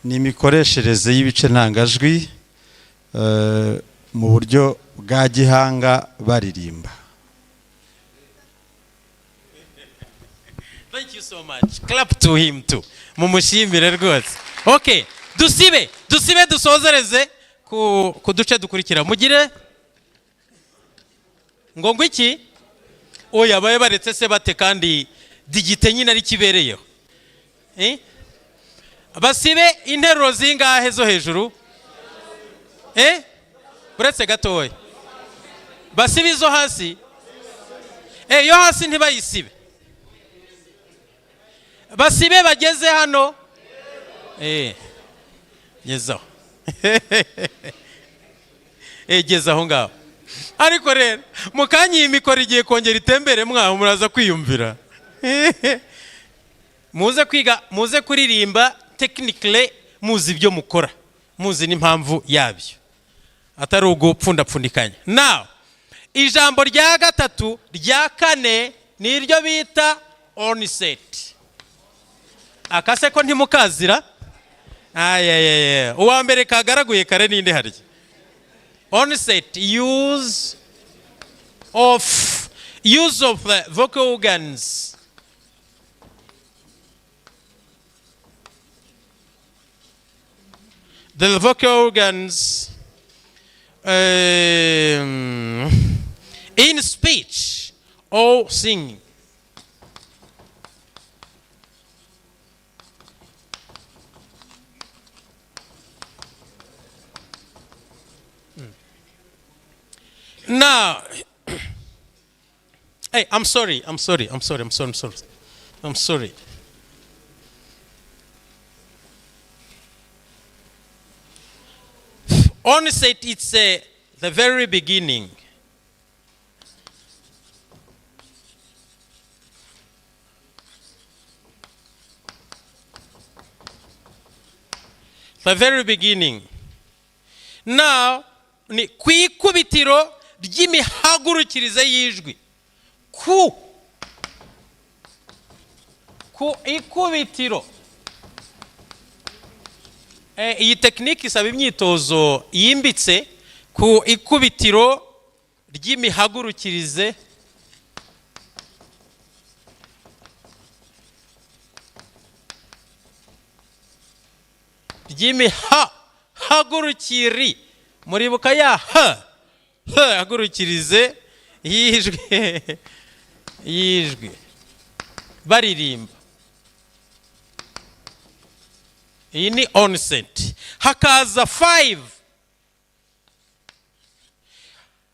ni imikoreshereze y'ibice ntangajwi mu buryo bwa gihanga baririmba. Thank you so much. Clap to him too. Mumushimire rwose. Okay, dusibe, dusibe, dusozereze ku duce dukurikira. Mugire ngo iki? Oya, babe baretse se bate kandi digite nyine ari kibereyeho. Eh? Basibe interuro zingahe zo hejuru? Eh? Uretse gatoya. Basibe izo hasi? Eh, yo hasi ntibayisibe. Basibe bageze hano. Eh, gezaho. Eh, geza aho ngaho. Ariko rero mu kanya iyi mikoro igiye kongera itembere, mwaho muraza kwiyumvira. Muze kwiga, muze kuririmba technically, muzi ibyo mukora, muzi n'impamvu yabyo, atari ugupfundapfundikanya. Now ijambo rya gatatu, rya kane, ni iryo bita onset. Akase ko ntimukazira. Ayayaya, uwa mbere kagaraguye kare ninde harya? Onset, use of the vocal organs in speech or singing. Now, hey, I'm sorry, I'm sorry, I'm sorry, I'm sorry, I'm sorry, I'm sorry. Onset, it's the very beginning. The very beginning. Now, ni ku ikubitiro ry'imihagurukirize y'ijwi. Ku ikubitiro. Iyi tekinike isaba imyitozo yimbitse. Ku ikubitiro ry'imihagurukirize ry'imihagurukiri, muribuka ya h h hagurukirize y'ijwi baririmba. Iyi ni onset. Hakaza 5.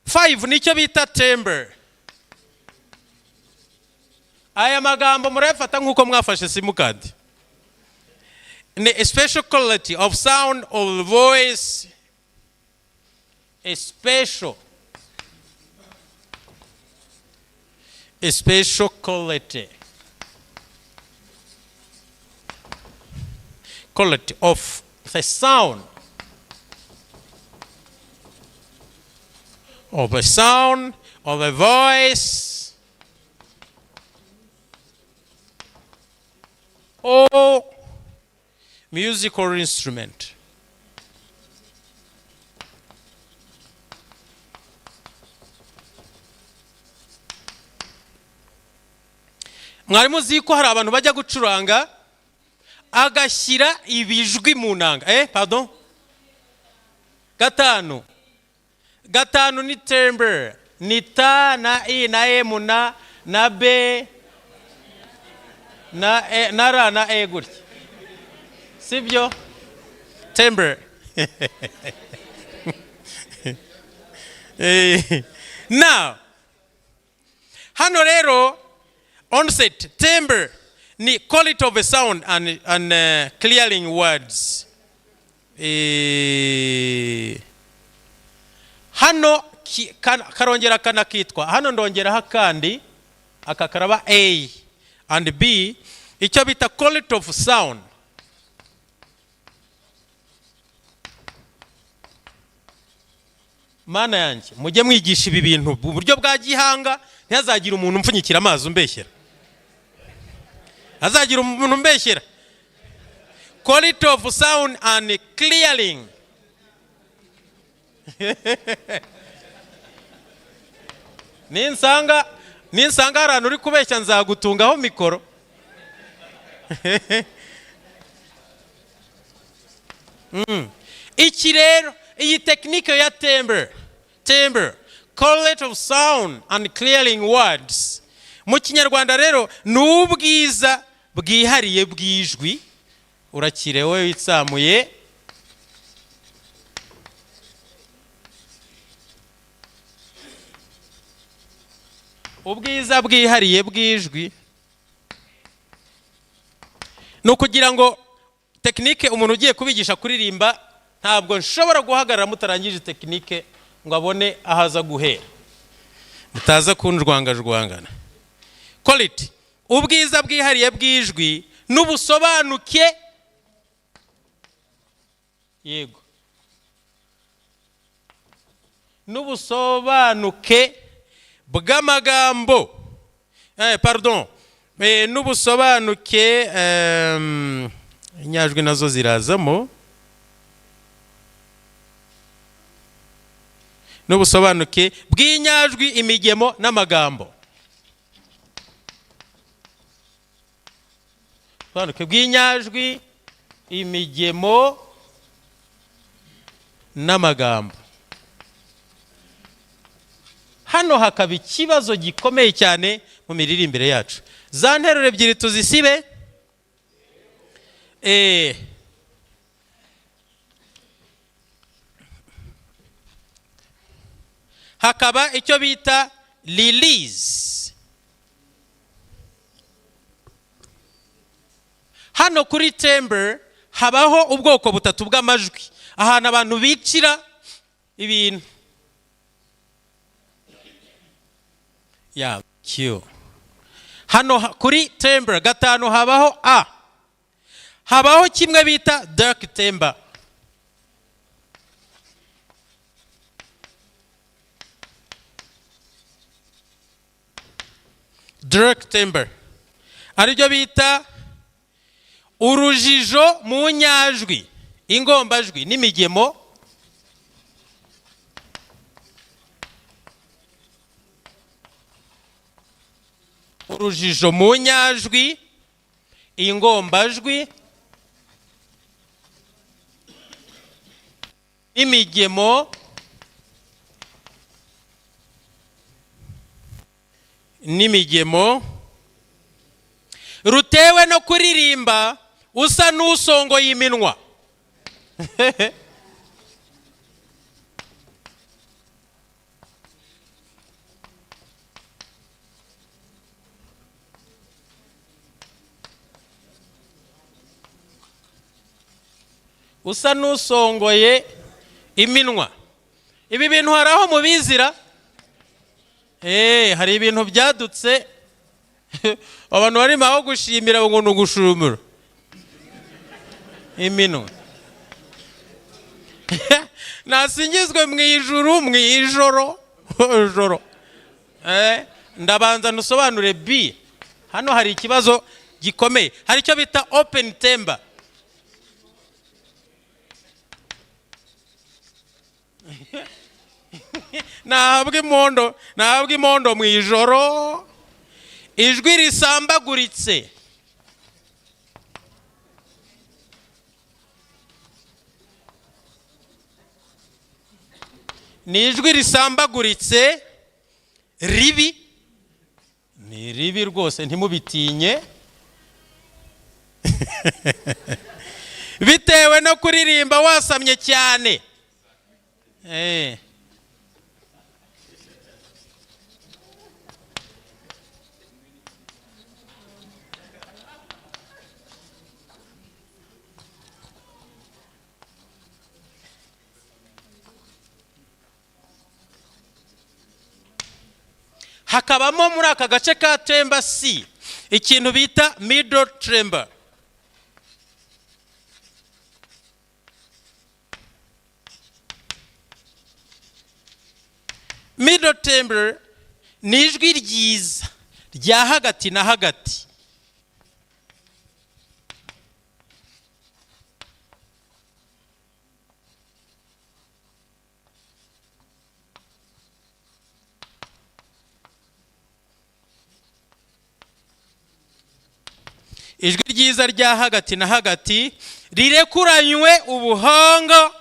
5 nicyo bita timbre. Aya magambo murayafata nk'uko mwafashe simukadi. Ni a special quality of sound of the voice, a special quality of the sound of the voice or musical instrument. Mwari muzi ko hari abantu bajya gucuranga agashyira ibijwi mu nanga? Eh, pardon, gatanu. Gatanu ni timbre, ni ta na i na m na b na e na r na e gutya, sibyo? Timbre. Now hano rero onset, timbre ni quality of a sound and clearing words. Hano karongera kanakitwa, hano ndongeraho akandi, aka karaba A and B, icyo bita quality of sound. Mana yanjye, mujye mwigisha ibi bintu mu buryo bwa gihanga, ntihazagire umuntu umpfunyikira amazi umbeshyera, hazagira umuntu umbeshyera. Quality of sound and clearing. Ninsanga hari ahantu uri kubeshya, nzagutungaho mikoro. Iki rero, iyi technique ya timbre, quality of sound and clearing words, mu Kinyarwanda rero ni ubwiza bwihariye bw'ijwi. Urakire wowe witsamuye. Ubwiza bwihariye bw'ijwi ni ukugira ngo technique, umuntu ugiye kubigisha kuririmba, ntabwo nshobora guhagarara mutarangije technique ngo abone aho aza guhera, mutaza kunjwangajwangana. Quality, ubwiza bwihariye bw'ijwi n'ubusobanuke, yego, n'ubusobanuke bw'amagambo, pardon, n'ubusobanuke, inyajwi nazo zirazamo, n'ubusobanuke bw'inyajwi, imigemo n'amagambo. Ubusobanuke bw'inyajwi, imigemo n'amagambo. Hano hakaba ikibazo gikomeye cyane mu miririmbire yacu. Za nteruro ebyiri tuzisibe. Hakaba icyo bita release. Hano kuri timbre habaho ubwoko butatu bw'amajwi, ahantu abantu bicira ibintu ya Q. Hano kuri timbre gatanu habaho a, habaho kimwe bita dark timbre. Dark timbre aribyo bita urujijo mu nyajwi, ingombajwi n'imigemo. Urujijo mu nyajwi, ingombajwi n'imigemo rutewe no kuririmba usa n'usongoye iminwa. Usa n'usongoye iminwa. Ibi bintu hari aho mubizira? Hari ibintu byadutse, abantu barimo aho gushimira ngo ni ugushumura iminwa. Nasingizwe mu ijuru, mu ijoro ijoro. Ndabanza ntusobanure B. Hano hari ikibazo gikomeye, hari icyo bita open timbre. Nahabwa imondo mu ijoro, ijwi risambaguritse. Ni ijwi risambaguritse ribi, ni ribi rwose, ntimubitinye. Bitewe no kuririmba wasamye cyane. Hakabamo muri aka gace ka timbre C ikintu bita middle timbre. Middle timbre ni ijwi ryiza rya hagati na hagati. ryiza rya hagati na hagati rirekuranywe ubuhanga.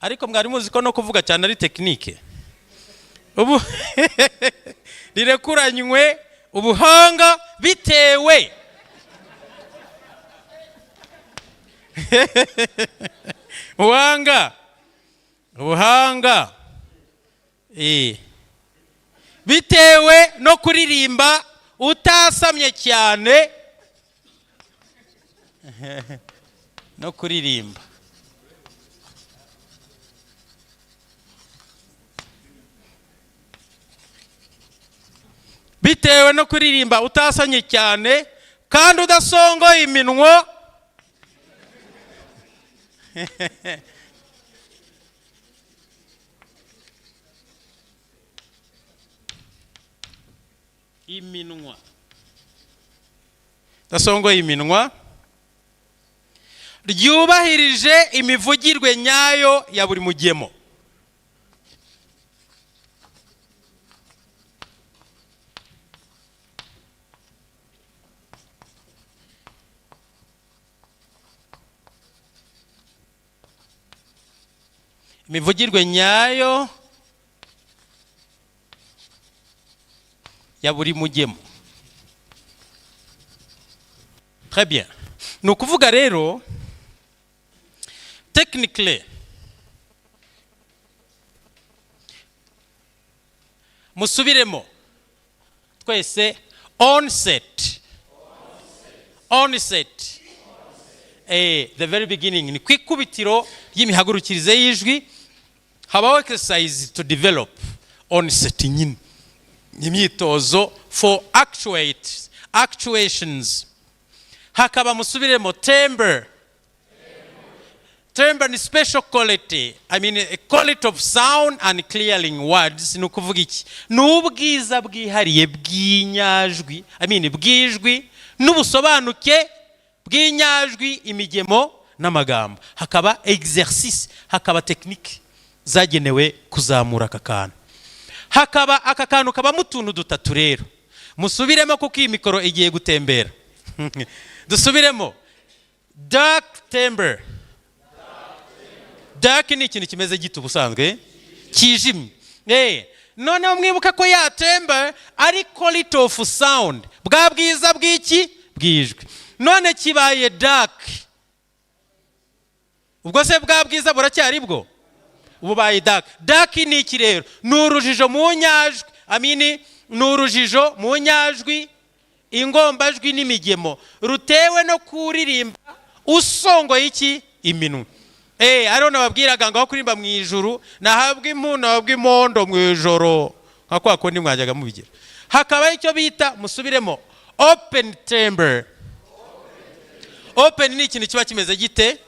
Ariko mwari muzi ko no kuvuga cyane ari technique? Ubu rirekuranywe ubuhanga bitewe ubuhanga bitewe no kuririmba utasamye cyane, no kuririmba bitewe no kuririmba utasamye cyane kandi udasongoye iminwa. Iminwa udasongoye iminwa, ryubahirije imivugirwe nyayo ya buri mugemo. Imivugirwe nyayo ya buri mugemo. Très bien. Ni ukuvuga rero, technically, musubiremo twese: onset, onset. The very beginning, ni ku ikubitiro ry'imihagurukirize y'ijwi, habaho exercise to develop onset nyine, imyitozo for actuate, actuations. Hakaba, musubiremo, timbre. Timbre ni special quality, I mean, a quality of sound and clearing words. Ni ukuvuga iki? Ni ubwiza bwihariye bw'inyajwi, I mean, bw'ijwi, n'ubusobanuke bw'inyajwi, imigemo n'amagambo. Hakaba exercice, hakaba technique zagenewe kuzamura aka kantu. Hakaba aka kantu kabamo utuntu dutatu. Rero musubiremo, kuko iyi mikoro igiye gutembera. Dusubiremo: dark timbre. Dark ni ikintu kimeze gito ubusanzwe? Kijimye. Noneho mwibuka ko ya timbre ari quality of sound, bwa bwiza bw'iki? Bw'ijwi. None kibaye dark, ubwo se bwa bwiza buracyari bwo? Bubaye dark. Dark ni iki rero? Ni urujijo mu nyajwi, I mean, ni urujijo mu nyajwi, ingombajwi n'imigemo, rutewe no kuririmba usongoye iki? Iminwa. Ariho nababwiraga ngo aho kuririmba mu ijuru nahabwa impu, nahabwa imondo mu ijoro, nka kwa kundi mwajyaga mubigira. Hakaba icyo bita, musubiremo, open timbre. Open ni ikintu kiba kimeze gite?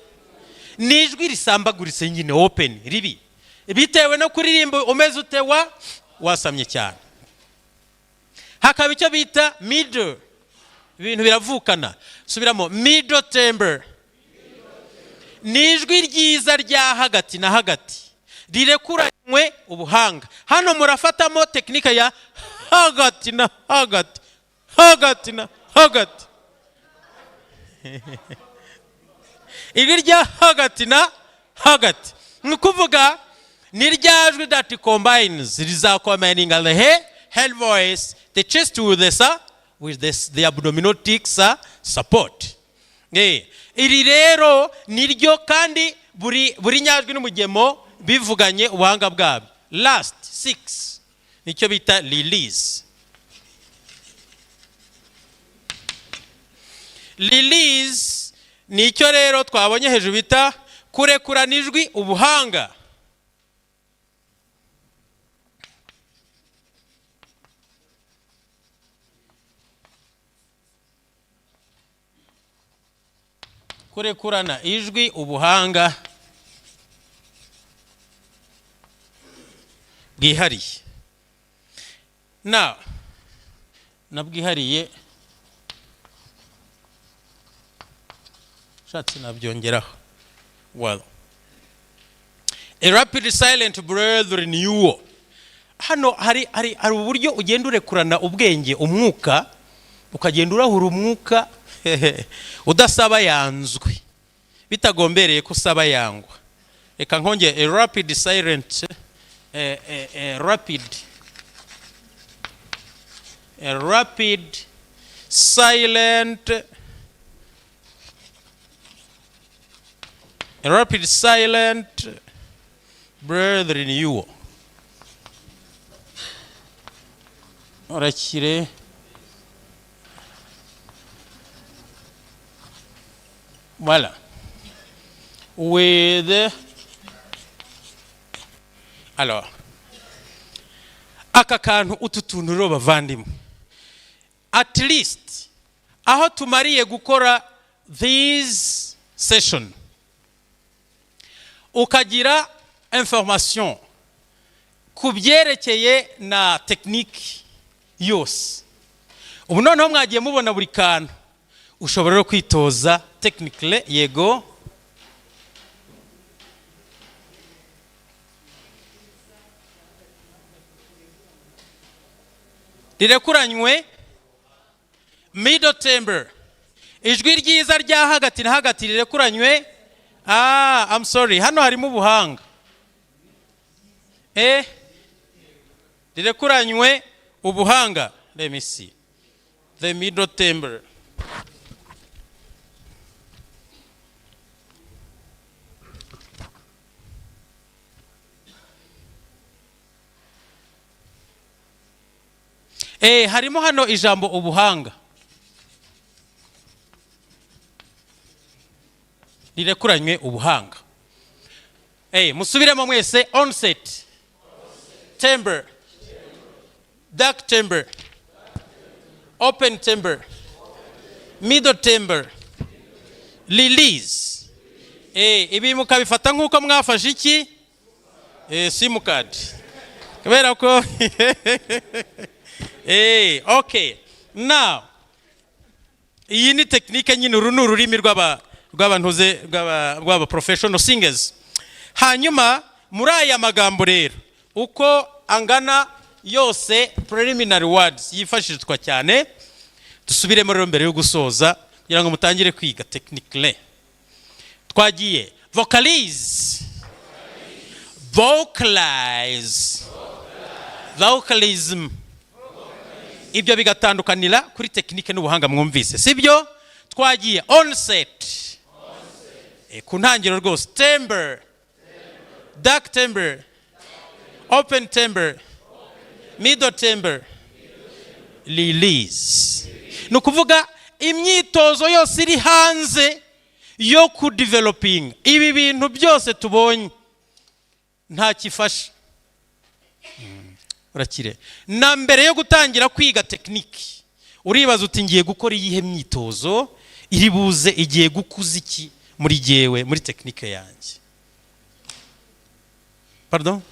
Ni ijwi risambaguritse nyine, open, ribi, bitewe no kuririmba umeze ute? Wa wasamye cyane. Hakaba icyo bita middle, ibintu biravukana. Subiramo: middle timbre. Ni ijwi ryiza rya hagati na hagati rirekuranywe ubuhanga. Hano murafatamo technique ya hagati na hagati, hagati na hagati, ijwi rya hagati na hagati. Ni ukuvuga ni rya jwi that combines, rizacombininga the head voice, the chest with the abdominal tics support. Iri rero ni ryo kandi buri nyajwi n'umugemo bivuganye ubuhanga bwabyo. Last six, nicyo bita release. Release nicyo rero twabonye hejuru bita kurekurana ijwi ubuhanga. Kurekurana ijwi ubuhanga bwihariye na bwihariye, ushatse nabyongeraho. Well, a rapid silent breath renewal. Hano hari uburyo ugenda urekurana ubwenge, umwuka, ukagenda urahura umwuka udasaba yanzwe, bitagombereye ko usaba yangwa. Reka nkonge a rapid silent, a rapid silent, a rapid silent breath renewal. Urakire. Voilà, with, alors, aka kantu, utu tuntu rero bavandimwe, at least aho tumariye gukora this session, ukagira information ku byerekeye na technique yose, ubu noneho mwagiye mubona buri kantu, ushobora rero kwitoza technically. Yego. Rirekuranywe middle timbre, ijwi ryiza rya hagati na hagati rirekuranywe. Ah, I'm sorry, hano harimo ubuhanga, rirekuranywe ubuhanga. Let me see the middle timbre. Harimo hano ijambo ubuhanga rirekuranywe ubuhanga. Musubiremo mwese: onset, timbre, dark timbre, open timbre, middle timbre, release. Ibi mukabifata nk'uko mwafashe iki, simukadi, kubera ko okay, now iyi ni technique nyine, uru ni ururimi rw'abantuze, rw'aba professional singers. Hanyuma muri aya magambo rero uko angana yose, preliminary words yifashishwa cyane. Dusubiremo rero mbere yo gusoza kugira ngo mutangire kwiga technically. Twagiye: vocalize, vocalize, vocalism. Ibyo bigatandukanira kuri technique n'ubuhanga mwumvise, sibyo? Twagiye: onset, ku ntangiriro rwose, timbre, dark timbre, open timbre, middle timbre, release. Ni ukuvuga imyitozo yose iri hanze yo kudevelopinga ibi bintu byose tubonye nta kifasha. Urakire. Na mbere yo gutangira kwiga technique, uribaza uti: "Ngiye gukora iyihe myitozo iri buze igiye gukuza iki muri jyewe, muri technique yanjye?" Pardon,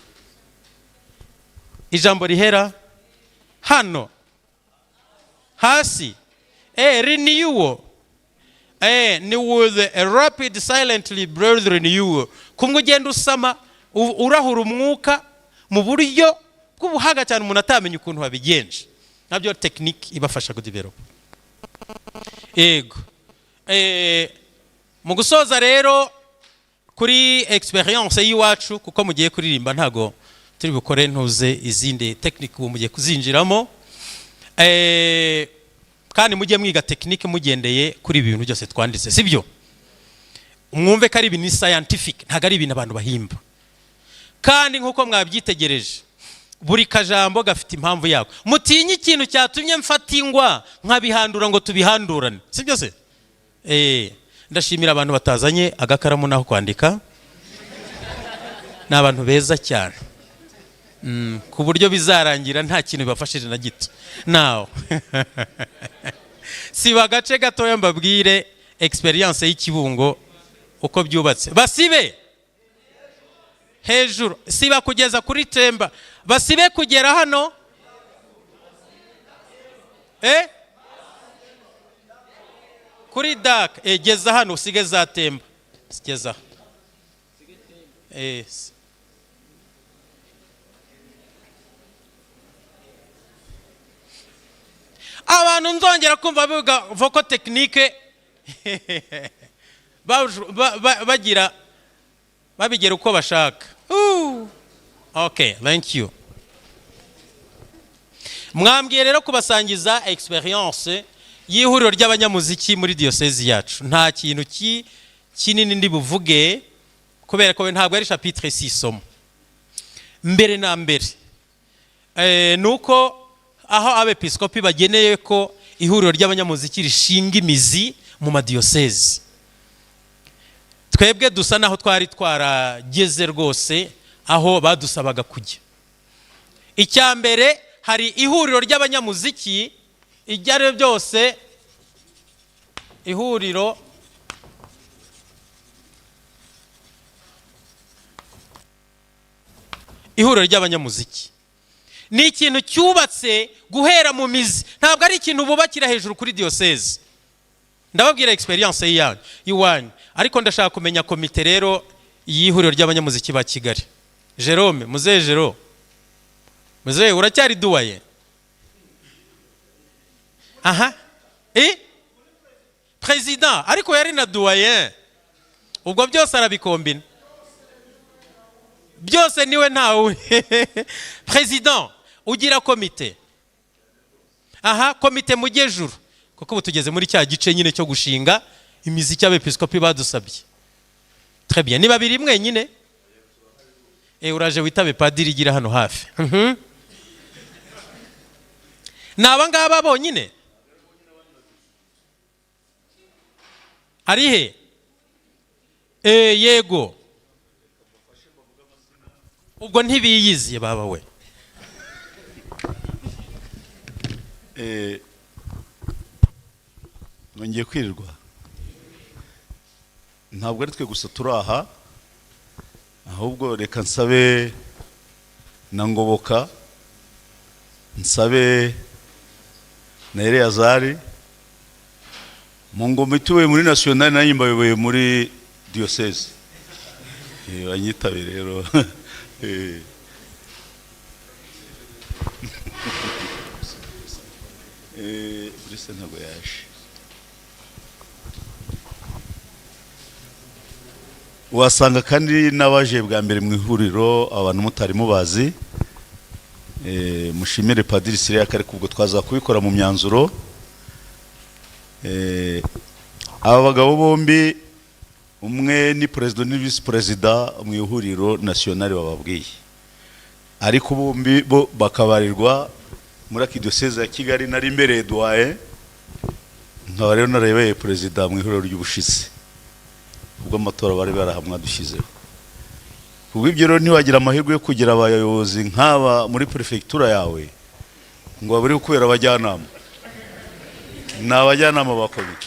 ijambo rihera hano hasi, renewal, ni with a rapid silently breath renewal, kumwe ugenda usama, urahura umwuka mu buryo bw'ubuhanga cyane, umuntu atamenya ukuntu babigenje. Nabyo technique ibafasha kudevelopa. Yego. Mu gusoza rero kuri experience y'iwacu, kuko mugiye kuririmba, ntago turi bukore ntuze izindi technique, ubu mugiye kuzinjiramo. Kandi mujye mwiga technique mugendeye kuri ibi bintu byose twanditse, sibyo? Mwumve ko ari ibintu scientific, ntabwo ari ibintu abantu bahimba. Kandi nk'uko mwabyitegereje, buri kajambo gafite impamvu yako. Mutinye ikintu cyatumye mfata ingwa nkabihandura ngo tubihandurane, sibyo se? Ndashimira abantu batazanye agakaramu n'aho kwandika, ni abantu beza cyane, ku buryo bizarangira nta kintu bibafashije na gito. Nawe siba agace gatoya mbabwire experience y'ikibungo uko byubatse. Basibe hejuru, siba kugeza kuri temba, basibe kugera hano, kuri dark, geza hano, usige za timbre, geza. Abantu nzongera kumva biga vocal technique bagira babigera uko bashaka. Ooh. Okay, thank you. Mwambwiye rero kubasangiza experience y'ihuriro ry'abanyamuziki muri diyosezi yacu. Nta kintu kinini ndi buvuge, kubera ko ntabwo ari chapitre, si isomo. Mbere na mbere, nuko aho abepiskopi bageneye ko ihuriro ry'abanyamuziki rishinga imizi mu madiyosezi, twebwe dusa naho twari twarageze rwose aho badusabaga kujya. Icya mbere, hari ihuriro ry'abanyamuziki, iryo ari ryo byose, ihuriro ry'abanyamuziki ni ikintu cyubatse guhera mu mizi, ntabwo ari ikintu bubakira hejuru kuri diyoseze. Ndababwira experience y'iyanyu iwanyu, ariko ndashaka kumenya komite rero y'ihuriro ry'abanyamuziki ba Kigali. Jerome, muzehe Jerome, muzehe, uracyari doyen? Aha, président, ariko yari na doyen, ubwo byose arabikombina byose, niwe ntawe. Président, ugira komite? Aha, komite mujyejuru, kuko ubu tugeze muri cya gice nyine cyo gushinga imiziki y'abepiskopi badusabye. Très bien, ni babiri mwenyine. Uraje witabe padiri, igira hano hafi. Ni aba ngaba bonyine? Ari he? Yego, ubwo ntibiyiziye baba we. Nongeye kwirirwa. Ntabwo ari twe gusa turi aha, ahubwo reka nsabe na Ngoboka, nsabe na Eleyazari mu ngoma ituwe muri nationale, nanjye mbayoboye muri diyoseze. Banyitabe rero. Bruce ntabwo yaje. Wasanga kandi n'abaje bwa mbere mu ihuriro, abantu mutari mubazi. Mushimire Padiri Siriya, ariko ubwo twaza kubikora mu myanzuro. Aba bagabo bombi, umwe ni perezida ni visi perezida mu ihuriro nationale bababwiye, ariko bombi bo bakabarirwa muri archdiocese ya Kigali. Nari imbere doyen, nkaba rero narabaye perezida mu ihuriro ry'ubushize, ubwo amatora bari barahamwa dushyizeho. Kubwo ibyo rero, ntiwagira amahirwe yo kugira abayobozi nk'aba muri perefegitura yawe ngo babure kubera abajyanama. Ni abajyanama ba komite.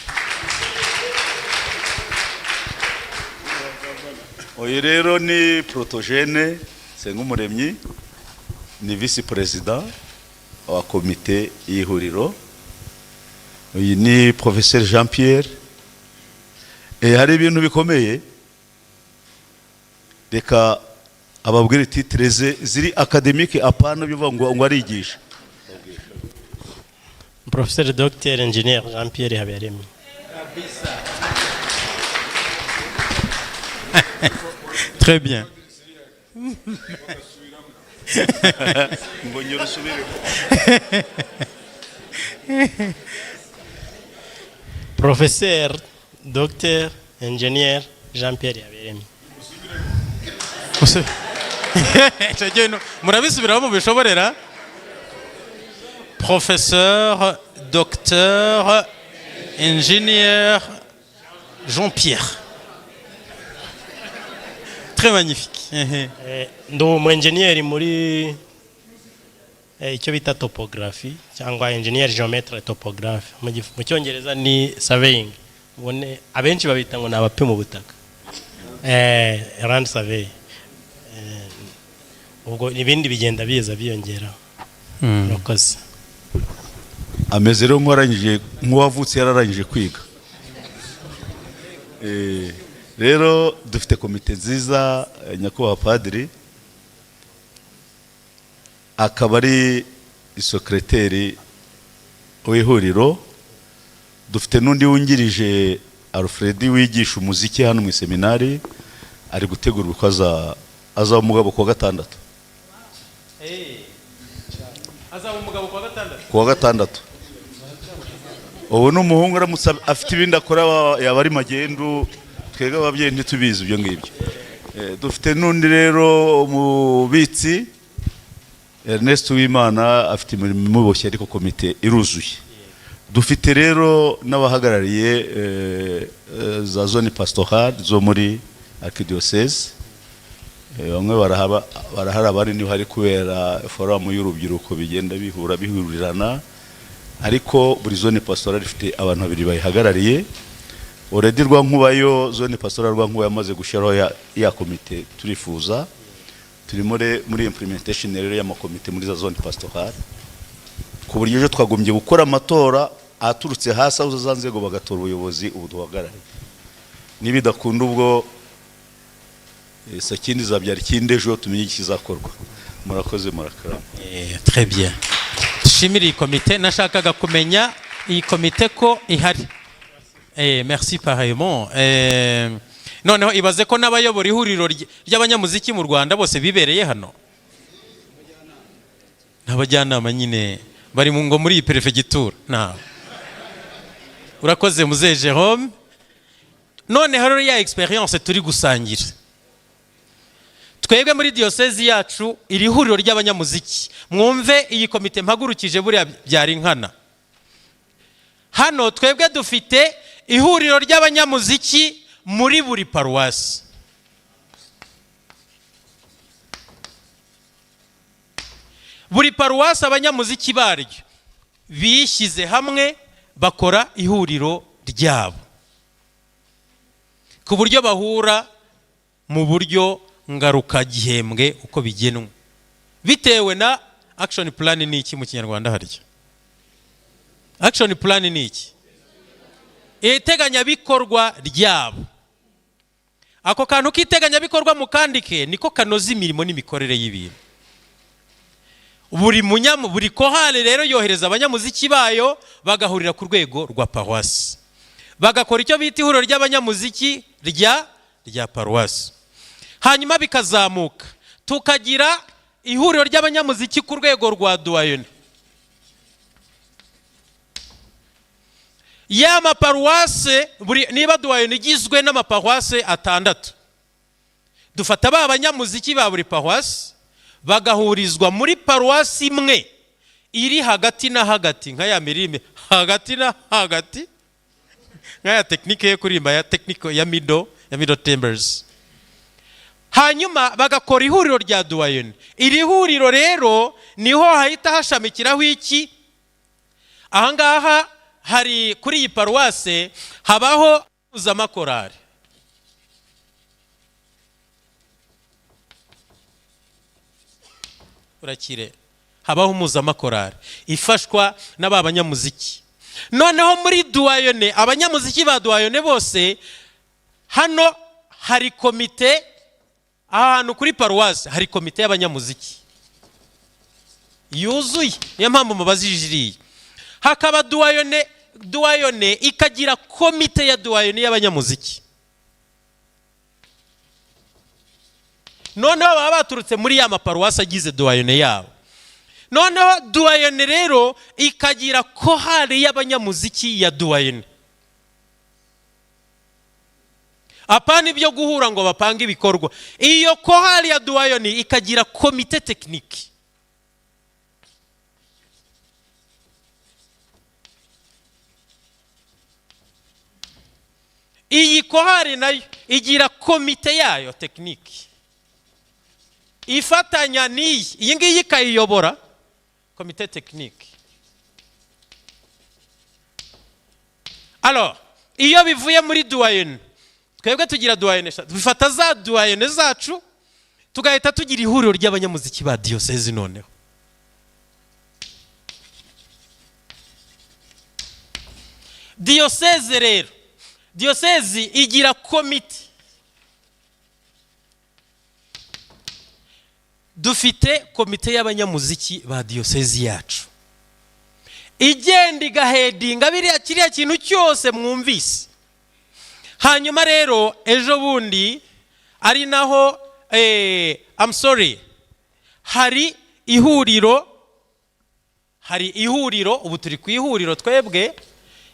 Uyu rero ni Protogene Nsengumuremyi, ni visi perezida wa komite y'ihuriro. Uyu ni Professeur Jean Pierre. Hari ibintu bikomeye, reka ababwire titre ze ziri académique, apana bivuga ngo arigisha. Professeur Dr Engineer Jean Pierre Habiyaremye. Très bien. Ngo nyura usubire. Professeur Dr Engineer Jean Pierre Habiyaremye. Icyo gihe murabisubiramo mubishoborera. Professeur docteur ingénieur Jean Pierre, très magnifique. Ndi umu engineer muri icyo bita topographie cyangwa engineer géomètre topographe, mu Cyongereza ni surveying. Ubone abenshi babita ngo ni abapima ubutaka, land survey. Ubwo ibindi bigenda biza byiyongera. Murakoze. Ameze rero nk'uwarangije, nk'uwavutse yararangije kwiga. Rero dufite komite nziza. Nyakubahwa padiri akaba ari isokereteri. w'ihuriro. Dufite n'undi wungirije, Alfred, wigisha umuziki hano mu iseminari, ari gutegurwa ko azaba umugabo kuwa gatandatu. Azaba umugabo kuwa gatandatu? Kuwa gatandatu. Ubu ni umuhungu, aramutse afite ibindi akora yaba ari magendu, twebwe ababyeyi ntitubizi ibyo ngibyo. Dufite n'undi rero, umubitsi Ernest Uwimana, afite imirimo imuboshye, ariko komite iruzuye. Dufite rero n'abahagarariye za zone pastorale zo muri archdiocese. Bamwe barahari, abandi niho hari kubera forum y'urubyiruko, bigenda bihura bihurirana, ariko buri zone pastorale ifite abantu babiri bayihagarariye already. Rwankuba yo, zone pastorale Rwankuba yamaze gushyiraho ya komite turifuza. Turi muri implementation rero y'amakomite muri za zone pastorale, ku buryo ejo twagombye gukora amatora aturutse hasi, aho za nzego bagatora ubuyobozi ubu duhagarariye. Nibidakunda ubwo sakindi zabyara ikindi, ejo tumenye ikizakorwa. Murakoze, murakarama. Très bien, dushimire iyi komite. Nashakaga kumenya iyi komite ko ihari. Merci pareillement. Noneho ibaze ko n'abayobora ihuriro ry'abanyamuziki mu Rwanda bose bibereye hano, n'abajyanama nyine bari mu ngo muri iyi perefegitura. Nawe urakoze, muzehe Jerome. Noneho rero ya experience turi gusangira twebwe muri diyosezi yacu, iri huriro ry'abanyamuziki, mwumve iyi komite mpagurukije, buriya byari nkana hano. Twebwe dufite ihuriro ry'abanyamuziki muri buri paruwasi. Buri paruwasi abanyamuziki baryo bishyize hamwe bakora ihuriro ryabo, ku buryo bahura mu buryo ngarukagihembwe uko bigenwe, bitewe na action plan. Ni iki mu Kinyarwanda harya? Action plan ni iki? Iteganyabikorwa ryabo. Ako kantu k'iteganyabikorwa mukandike, niko kanoza imirimo n'imikorere y'ibintu. Buri korali rero yohereza abanyamuziki bayo, bagahurira ku rwego rwa paruwasi, bagakora icyo bita ihuriro ry'abanyamuziki rya paruwasi. Hanyuma bikazamuka, tukagira ihuriro ry'abanyamuziki ku rwego rwa doyenné ya maparuwase. Buri niba doyenné igizwe n'amaparuwase atandatu, dufata ba banyamuziki ba buri paruwasi, bagahurizwa muri paruwasi imwe iri hagati na hagati, nka ya mirime hagati na hagati, nka ya technique yo kuririmba ya technique ya middle timbres. Hanyuma bagakora ihuriro rya doyenné. Iri huriro rero niho hahita hashamikiraho iki? Ahangaha hari kuri iyi paruwase habaho mpuzamakorari. Urakire, habaho mpuzamakorari ifashwa n'aba banyamuziki. Noneho muri doyenné, abanyamuziki ba doyenné bose, hano hari komite, ahantu kuri paruwasi hari komite y'abanyamuziki yuzuye, niyo mpamvu mubazije iriya. Hakaba doyenné, doyenné ikagira komite ya doyenné y'abanyamuziki. Noneho baba baturutse muri ya maparuwasi agize doyenné yabo. Noneho doyenné rero ikagira korali y'abanyamuziki ya doyenné. Apana ibyo guhura ngo bapange ibikorwa. Iyo korali ya doyenné ikagira komite technique. Iyi korali nayo igira komite yayo technique ifatanya n'iyi, iyi ngiyi ikayiyobora, komite technique. Alors iyo bivuye muri doyenné, twebwe tugira doyenné eshatu, dufata za doyenné zacu tugahita tugira ihuriro ry'abanyamuziki ba diyosezi. Noneho diyoseze rero, diyosezi igira komite. Dufite komite y'abanyamuziki ba diyosezi yacu. Igenda igahedinga biriya, kiriya kintu cyose mwumvise. Hanyuma rero ejo bundi ari naho, I'm sorry, hari ihuriro. Ubu turi ku ihuriro twebwe,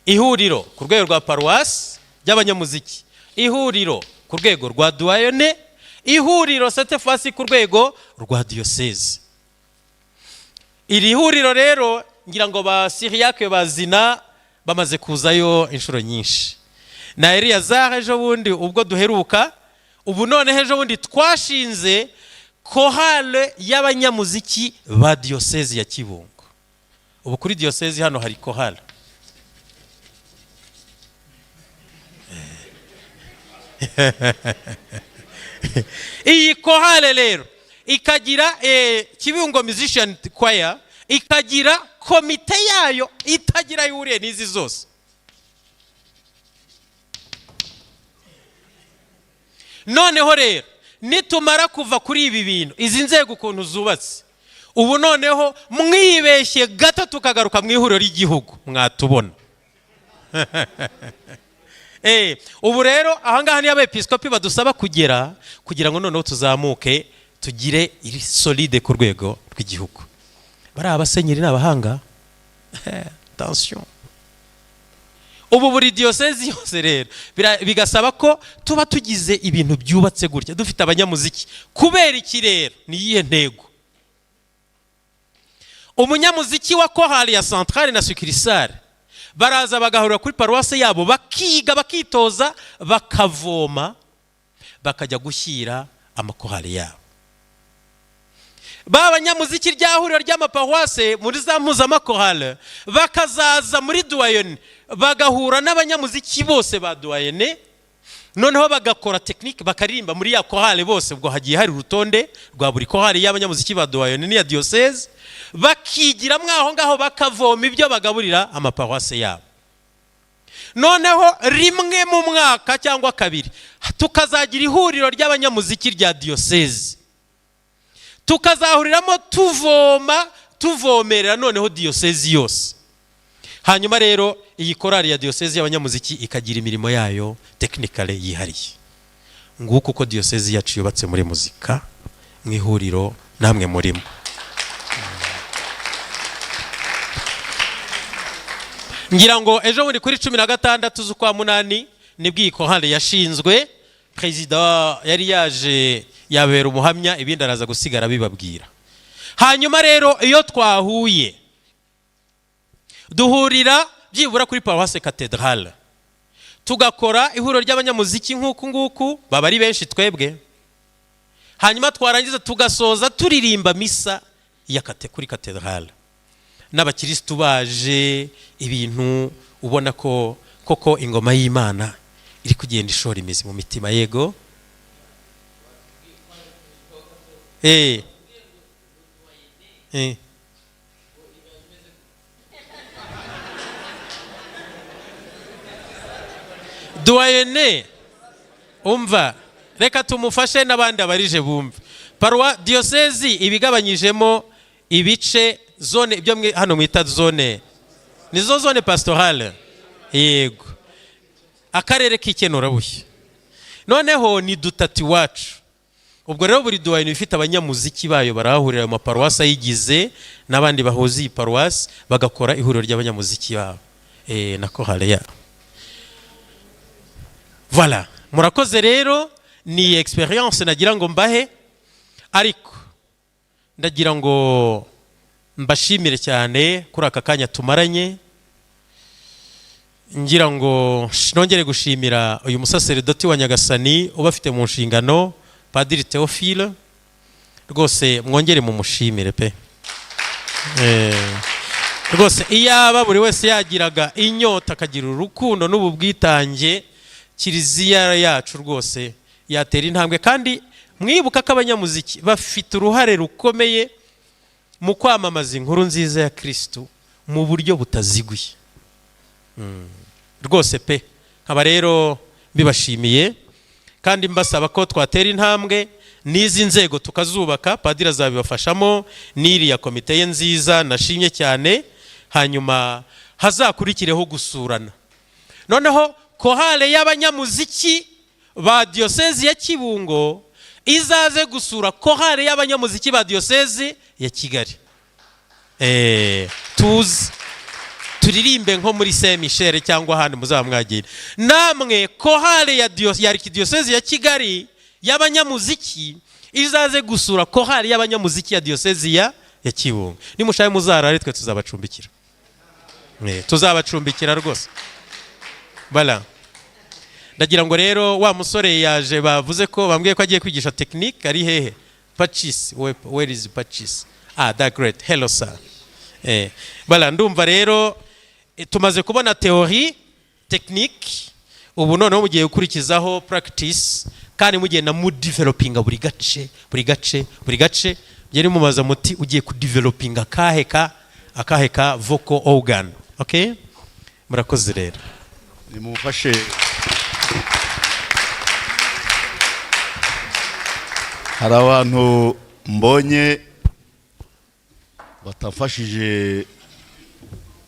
ihuriro ku rwego rwa paruwasi ry'abanyamuziki, ihuriro ku rwego rwa doyenné, ihuriro cette fois-ci ku rwego rwa diyoseze. Iri huriro rero, ngira ngo ba Siriyake bazina bamaze kuzayo inshuro nyinshi, na Eliyazari ejo bundi ubwo duheruka. Ubu noneho ejo bundi twashinze chorale y'abanyamuziki ba diyoseze ya Kibungo. Ubu kuri diyoseze hano hari chorale. Iyi chorale rero ikagira Kibungo Musician Choir, ikagira komite yayo itagira ihuriye n'izi zose. Noneho rero nitumara kuva kuri ibi bintu, izi nzego ukuntu zubatse ubu, noneho mwibeshye gato tukagaruka mu ihuriro ry'igihugu, mwatubona. Ubu rero ahangaha niyo abepiskopi badusaba kugera, kugira ngo noneho tuzamuke tugire iri solide ku rwego rw'igihugu. Bariya abasenyeri ni abahanga, attention. Ubu buri diyosezi yose rero bigasaba ko tuba tugize ibintu byubatse gutya, dufite abanyamuziki. Kubera iki rero? Ni iyihe ntego? Umunyamuziki wa korali ya centrale na succursale baraza bagahurira kuri paruwase yabo, bakiga, bakitoza, bakavoma, bakajya gushyira amakorali yabo. Ba banyamuziki rya huriro ry'amaparuwase muri za mpuzamakorale bakazaza muri doyenné, bagahura n'abanyamuziki bose ba doyenné, noneho bagakora technique, bakaririmba muri ya korale bose. Ubwo hagiye hari urutonde rwa buri korale y'abanyamuziki ba doyenné n'iya diyoseze, bakigiramo aho ngaho, bakavoma ibyo bagaburira amaparuwase yabo. Noneho rimwe mu mwaka cyangwa kabiri tukazagira ihuriro ry'abanyamuziki rya diyoseze, tukazahuriramo tuvoma, tuvomerera noneho diyosezi yose. Hanyuma rero iyi korali ya diyosezi y'abanyamuziki ikagira imirimo yayo technicale yihariye. Nguko uko diyosezi yacu yubatse muri muzika mu ihuriro namwe murimo. Ngira ngo ejo bundi kuri 16 z'ukwa munani nibwo iyi korali yashinzwe. Perezida yari yaje yabera umuhamya, ibindi araza gusigara bibabwira. Hanyuma rero iyo twahuye, duhurira byibura kuri paruwase katedrale, tugakora ihuriro ry'abanyamuziki nk'uku nguku, baba ari benshi twebwe. Hanyuma twarangiza tugasoza turirimba misa ya kuri katedrale n'abakirisitu baje. Ibintu ubona ko koko ingoma y'Imana iri kugenda ishora imizi mu mitima. Yego. Doyenné, umva, reka tumufashe n'abandi abarije bumve. Paruwa diyosezi ibigabanyijemo ibice, zone, ibyo hano mwita zone, nizo zone pastorale. Yego, akarere k'ikenurabushyo noneho ni dutatu iwacu. Ubwo rero buri doyenné ifite abanyamuziki bayo, barahahurira mu maparuwasi ayigize n'abandi bahuza iyi paruwasi, bagakora ihuriro ry'abanyamuziki babo na korale yabo. Voilà, murakoze. Rero ni experience nagira ngo mbahe, ariko ndagira ngo mbashimire cyane kuri aka kanya tumaranye. Ngira ngo nongere gushimira uyu musaseridoti wa Nyagasani ubafite mu nshingano, Padiri Theophile. Rwose mwongere mumushimire pe. Rwose iyaba buri wese yagiraga inyota, akagira urukundo n'ubu bwitange, kiliziya yacu rwose yatera intambwe. Kandi mwibuka ko abanyamuziki bafite uruhare rukomeye mu kwamamaza inkuru nziza ya Kirisitu mu buryo butaziguye. Rwose pe, nkaba rero mbibashimiye kandi mbasaba ko twatera intambwe n'izi nzego tukazubaka. Padiri azabibafashamo n'iriya komite ye nziza nashimye cyane. Hanyuma hazakurikireho gusurana. Noneho chorale y'abanyamuziki ba Diyosezi ya Kibungo izaze gusura chorale y'abanyamuziki ba Diyosezi ya Kigali. Tuzi turirimbe nko muri Saint Michel cyangwa ahandi muzaba mwagira. Namwe chorale ya Archidiyosezi ya Kigali y'abanyamuziki izaze gusura chorale y'abanyamuziki ya Diyosezi ya Kibungo. Nimushake muzarare, twe tuzabacumbikira. Tuzabacumbikira rwose. Voilà. Ndagira ngo rero wa musore yaje, bavuze ko bambwiye ko agiye kwigisha technique. Ari hehe Pacis? Where is Pacis? Ah, that great. Hello sir. Voilà, ndumva rero tumaze kubona théorie, technique. Ubu noneho mugiye gukurikizaho practice, kandi mugenda mu developinga buri gace, buri gace, buri gace. Mugende mubaza muti ugiye kudevelopinga akahe ka vocal organ. Okay, murakoze rero. Nimumufashe. Hari abantu mbonye batafashije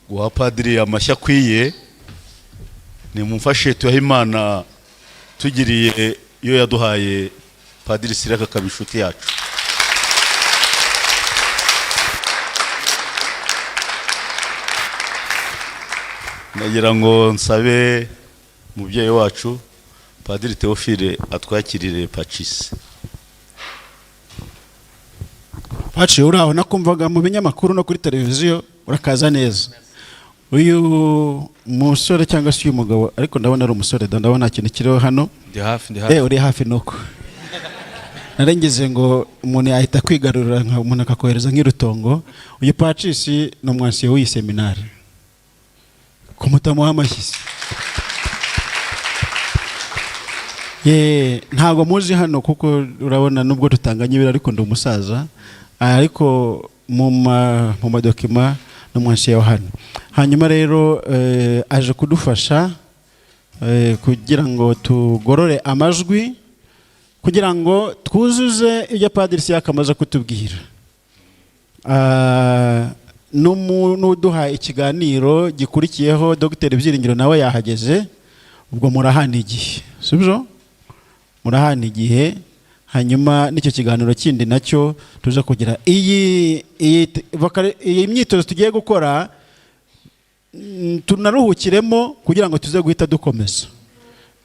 guha padiri amashyi akwiye. Nimumfashe tuyahe Imana tugiriye iyo yaduhaye Padiri Siraka akaba inshuti yacu. Nagira ngo nsabe umubyeyi wacu Padiri Theophile atwakirire Pacisi. Paci, uraho? Nakumvaga mu binyamakuru no kuri televiziyo. Urakaza neza. Uyu musore cyangwa se uyu mugabo, ariko ndabona ari umusore da, ndabona nta kintu kiriho hano. Ndi hafi, ndi hafi. Uri hafi. Nuko narengeze ngo umuntu yahita kwigarurira, nka umuntu akakohereza nk'irutongo. Uyu Pacisi ni umwansiye w'iyi seminari, kumutamuha amashyi. Ye, ntabwo muzi hano kuko urabona nubwo tutanganye ibiro, ariko ndi umusaza, ariko mu madokima ni umwansiye wa hano. Hanyuma rero aje kudufasha kugira ngo tugorore amajwi, kugira ngo twuzuze ibyo Padiri Siyaka amaze kutubwira. N'uduha ikiganiro gikurikiyeho, Dr Byiringiro, nawe yahageze. Ubwo murahana igihe, sibyo? Murahana igihe, hanyuma n'icyo kiganiro kindi nacyo tuza kugira. Iyi myitozo tugiye gukora, tunaruhukiremo kugira ngo tuze guhita dukomeza,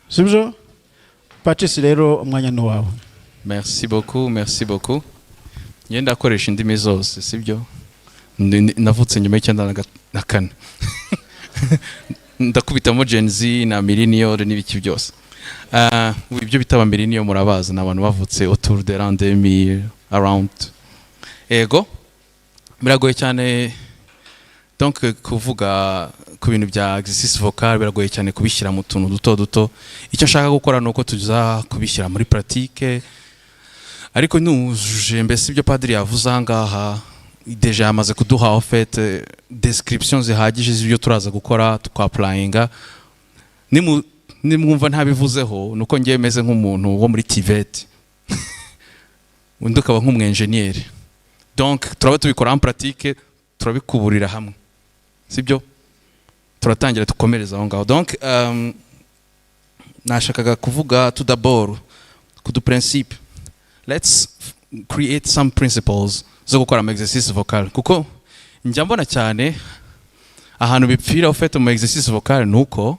sibyo? Patrice, rero umwanya ni wawe. Merci beaucoup, merci beaucoup. Njye ndakoresha indimi zose, sibyo? Navutse nyuma y'94, ndakubitamo Gen Z na millennial n'ibiki byose. Ibyo bita aba millennial murabazi, ni abantu bavutse autour de l'an 2000 around. Ego, biragoye cyane donc kuvuga ku bintu bya exercice vocal, biragoye cyane kubishyira mu tuntu duto duto. Icyo nshaka gukora ni uko tuza kubishyira muri pratique, ariko nujuje mbese ibyo padiri yavuze aha ngaha. Déjà yamaze kuduha en fait description zihagije z'ibyo turaza gukora twapplyinga. Nimwumva ntabivuzeho, nuko ngiye meze nk'umuntu wo muri TVET, undi ukaba nk'umwenjeniyeri. Donc turaba tubikora en pratique, turabikuburira hamwe, sibyo? Turatangira dukomereza aho ngaho. Donc nashakaga kuvuga tout d'abord ku du principe. Let's create some principles zo gukora ama exercice vocal, kuko njya mbona cyane ahantu bipfira ufite mu exercice vocal nuko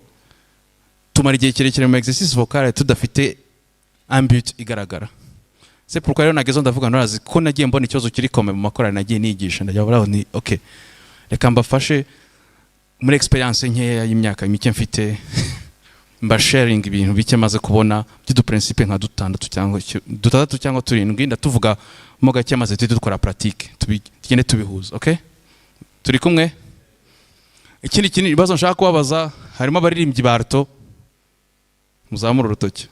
tumara igihe kirekire mu exercice vocal tudafite un but igaragara. C'est pourquoi rero nagezeho ndavuga, nurazi ko nagiye mbona ikibazo kiri kome mu makorali nagiye nigisha, ndajya baraho ni okay, reka mbafashe muri experience nkeya y'imyaka mike mfite, mba sharing ibintu bike maze kubona by'uduprincipe nka dutandatu cyangwa dutandatu cyangwa turindwi. Ndatuvuga mo gake maze tuhite dukora pratique, tugende tubihuza. Okay, turi kumwe. Ikindi ibibazo nshaka kubabaza, harimo abaririmbyi ba alto? Muzamure urutoki.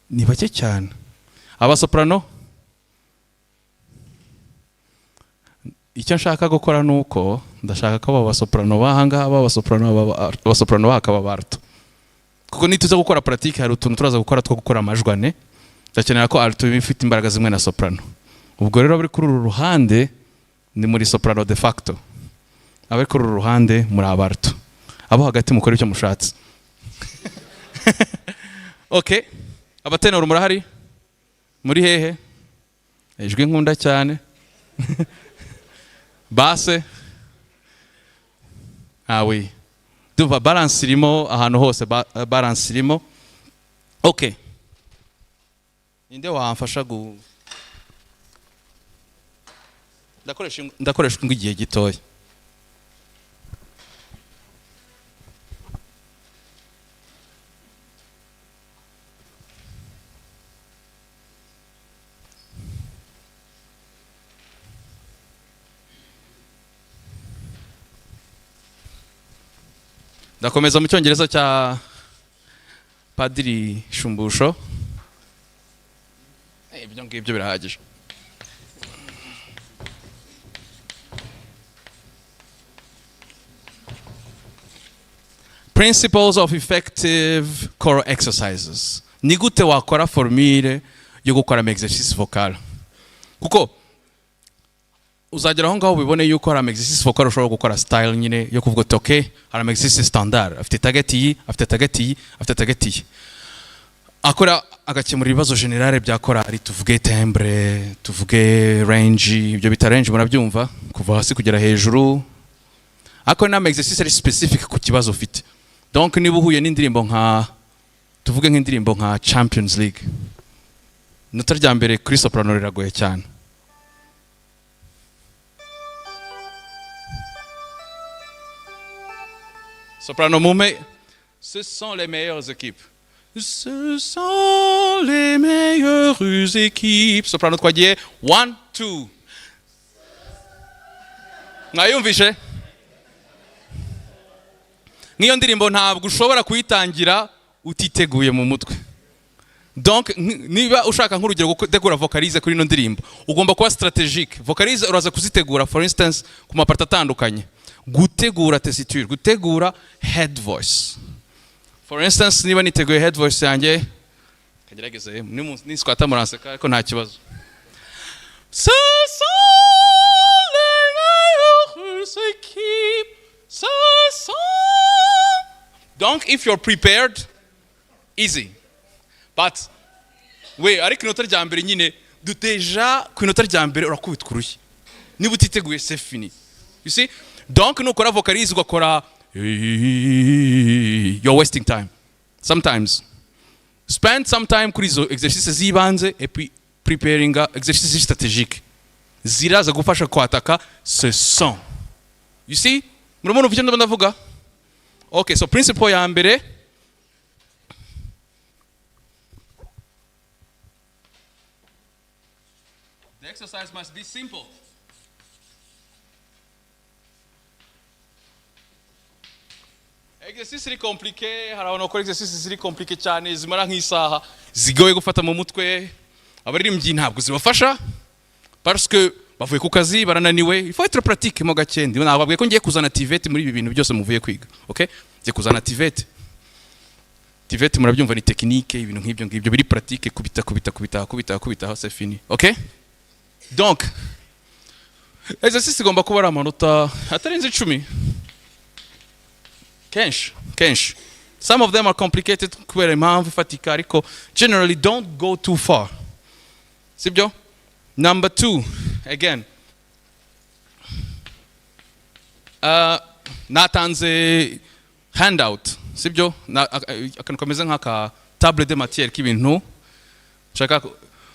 Ni bake cyane. Abasoprano? Icyo nshaka gukora ni uko ndashaka ko aba basoprano b'ahangaha, abasoprano bakaba ba alto, kuko nituza gukora pratique hari utuntu turaza gukora two gukora amajwi ane. Ndakenera ko alto iba ifite imbaraga zimwe na soprano. Ubwo rero bari kuri uru ruhande. Ni muri soprano de facto. Abari kuri uru ruhande muri abarto. Abo hagati mukora icyo mushatse. Okay. Abatenor murahari? Muri hehe? Ijwi nkunda cyane. Basse. Ah oui. Duva balance irimo ahantu hose, balance irimo. Okay. Ninde wamfasha gu Ndakoresha ingwa igihe gitoya. Ndakomeza mu cyongereza cya Padiri Shumbusho. Ibyo ngibyo birahagije. Principles of effective choral exercises. Ni gute wakora formule yo gukora ama exercice vocal? Kuko uzagera aho ngaho ubibone yuko hari ama exercice vocal ushobora gukora style nyine yo kuvuga uti okay, hari ama exercice standard, afite target iyi, afite target iyi, afite target iyi. Akora agakemura ibibazo generale bya korali, tuvuge timbre, tuvuge range, ibyo bita range murabyumva, kuva hasi kugera hejuru. Akora n'ama exercice ari specific ku kibazo ufite. Donc niba uhuye n'indirimbo nka, tuvuge nk'indirimbo nka Champions League, inota rya mbere kuri soprano riragoye cyane. Soprano mume, ce sont les meilleures équipes. Ce sont les meilleures équipes. Soprano twagiye 1 2. Mwayumvishe? Nk'iyo ndirimbo ntabwo ushobora kuyitangira utiteguye mu mutwe. Donc niba ushaka nk'urugero gutegura vocalize kuri ino ndirimbo, ugomba kuba strategique. Vocalize uraza kuzitegura for instance ku maparti atandukanye. Gutegura tessiture, gutegura head voice. For instance niba niteguye head voice yanjye, kagerageze niswata muranseka ariko nta kibazo. Ce sont les meilleures équipes. Ce sont. Donc if you're prepared, easy. But we ariko inota rya mbere nyine duteja ku inota rya mbere urakubitwa urushyi. Niba utiteguye c'est fini. You see? Donc nukora vocalise ugakora, you're wasting time. Sometimes spend some time kuri izo exercices z'ibanze et puis preparing exercices stratégiques ziraza gufasha kwataka ce son. You see? Murabona icyo ndimo ndavuga? Okay, so principle ya mbere, the exercise must be simple. Exercice iri compliqué, hari abantu bakora exercice ziri compliqué cyane zimara nk'isaha, zigoye gufata mu mutwe. Abaririmbyi ntabwo zibafasha parce que bavuye ku kazi barananiwe. Il faut être pratique mo gake. Ndi nababwiye ko ngiye kuzana TVET muri ibi bintu byose muvuye kwiga. Okay? Ngiye kuzana TVET. TVET murabyumva ni technique, ibintu nk'ibyo ngibyo biri pratique, kubita kubita kubita kubita kubita, c'est fini. Okay? Donc exercice igomba kuba ari amanota atarenze 10. Kenshi, kenshi. Some of them are complicated kubera impamvu ifatika, ariko generally don't go too far. Sibyo? Number 2, again. Natanze handout, sibyo? Akantu kameze nk'aka table de matière k'ibintu nshaka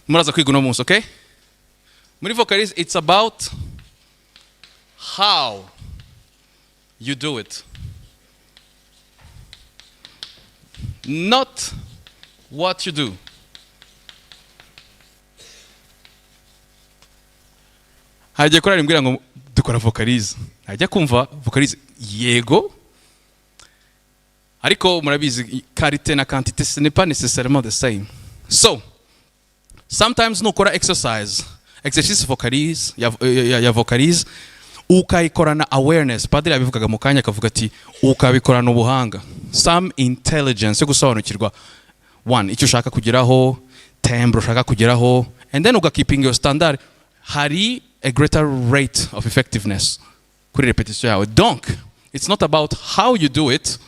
muraza kwiga uno munsi, okay? Muri vocalise it's about how you do it, not what you do. Hagiye korari mbwira ngo dukora vocalise, najya kumva vocalise yego, ariko murabizi qualité na quantité ce n'est pas nécessairement the same. So sometimes nukora exercise vocalise ya vocalise ukayikorana awareness. Padiri yabivugaga mu kanya akavuga ati ukabikorana ubuhanga, some intelligence yo gusobanukirwa one icyo ushaka kugeraho, timbre ushaka kugeraho, and then ugakeeping your standard. Hari a greater rate of effectiveness kuri repetition yawe. Donc it's not about how you do it,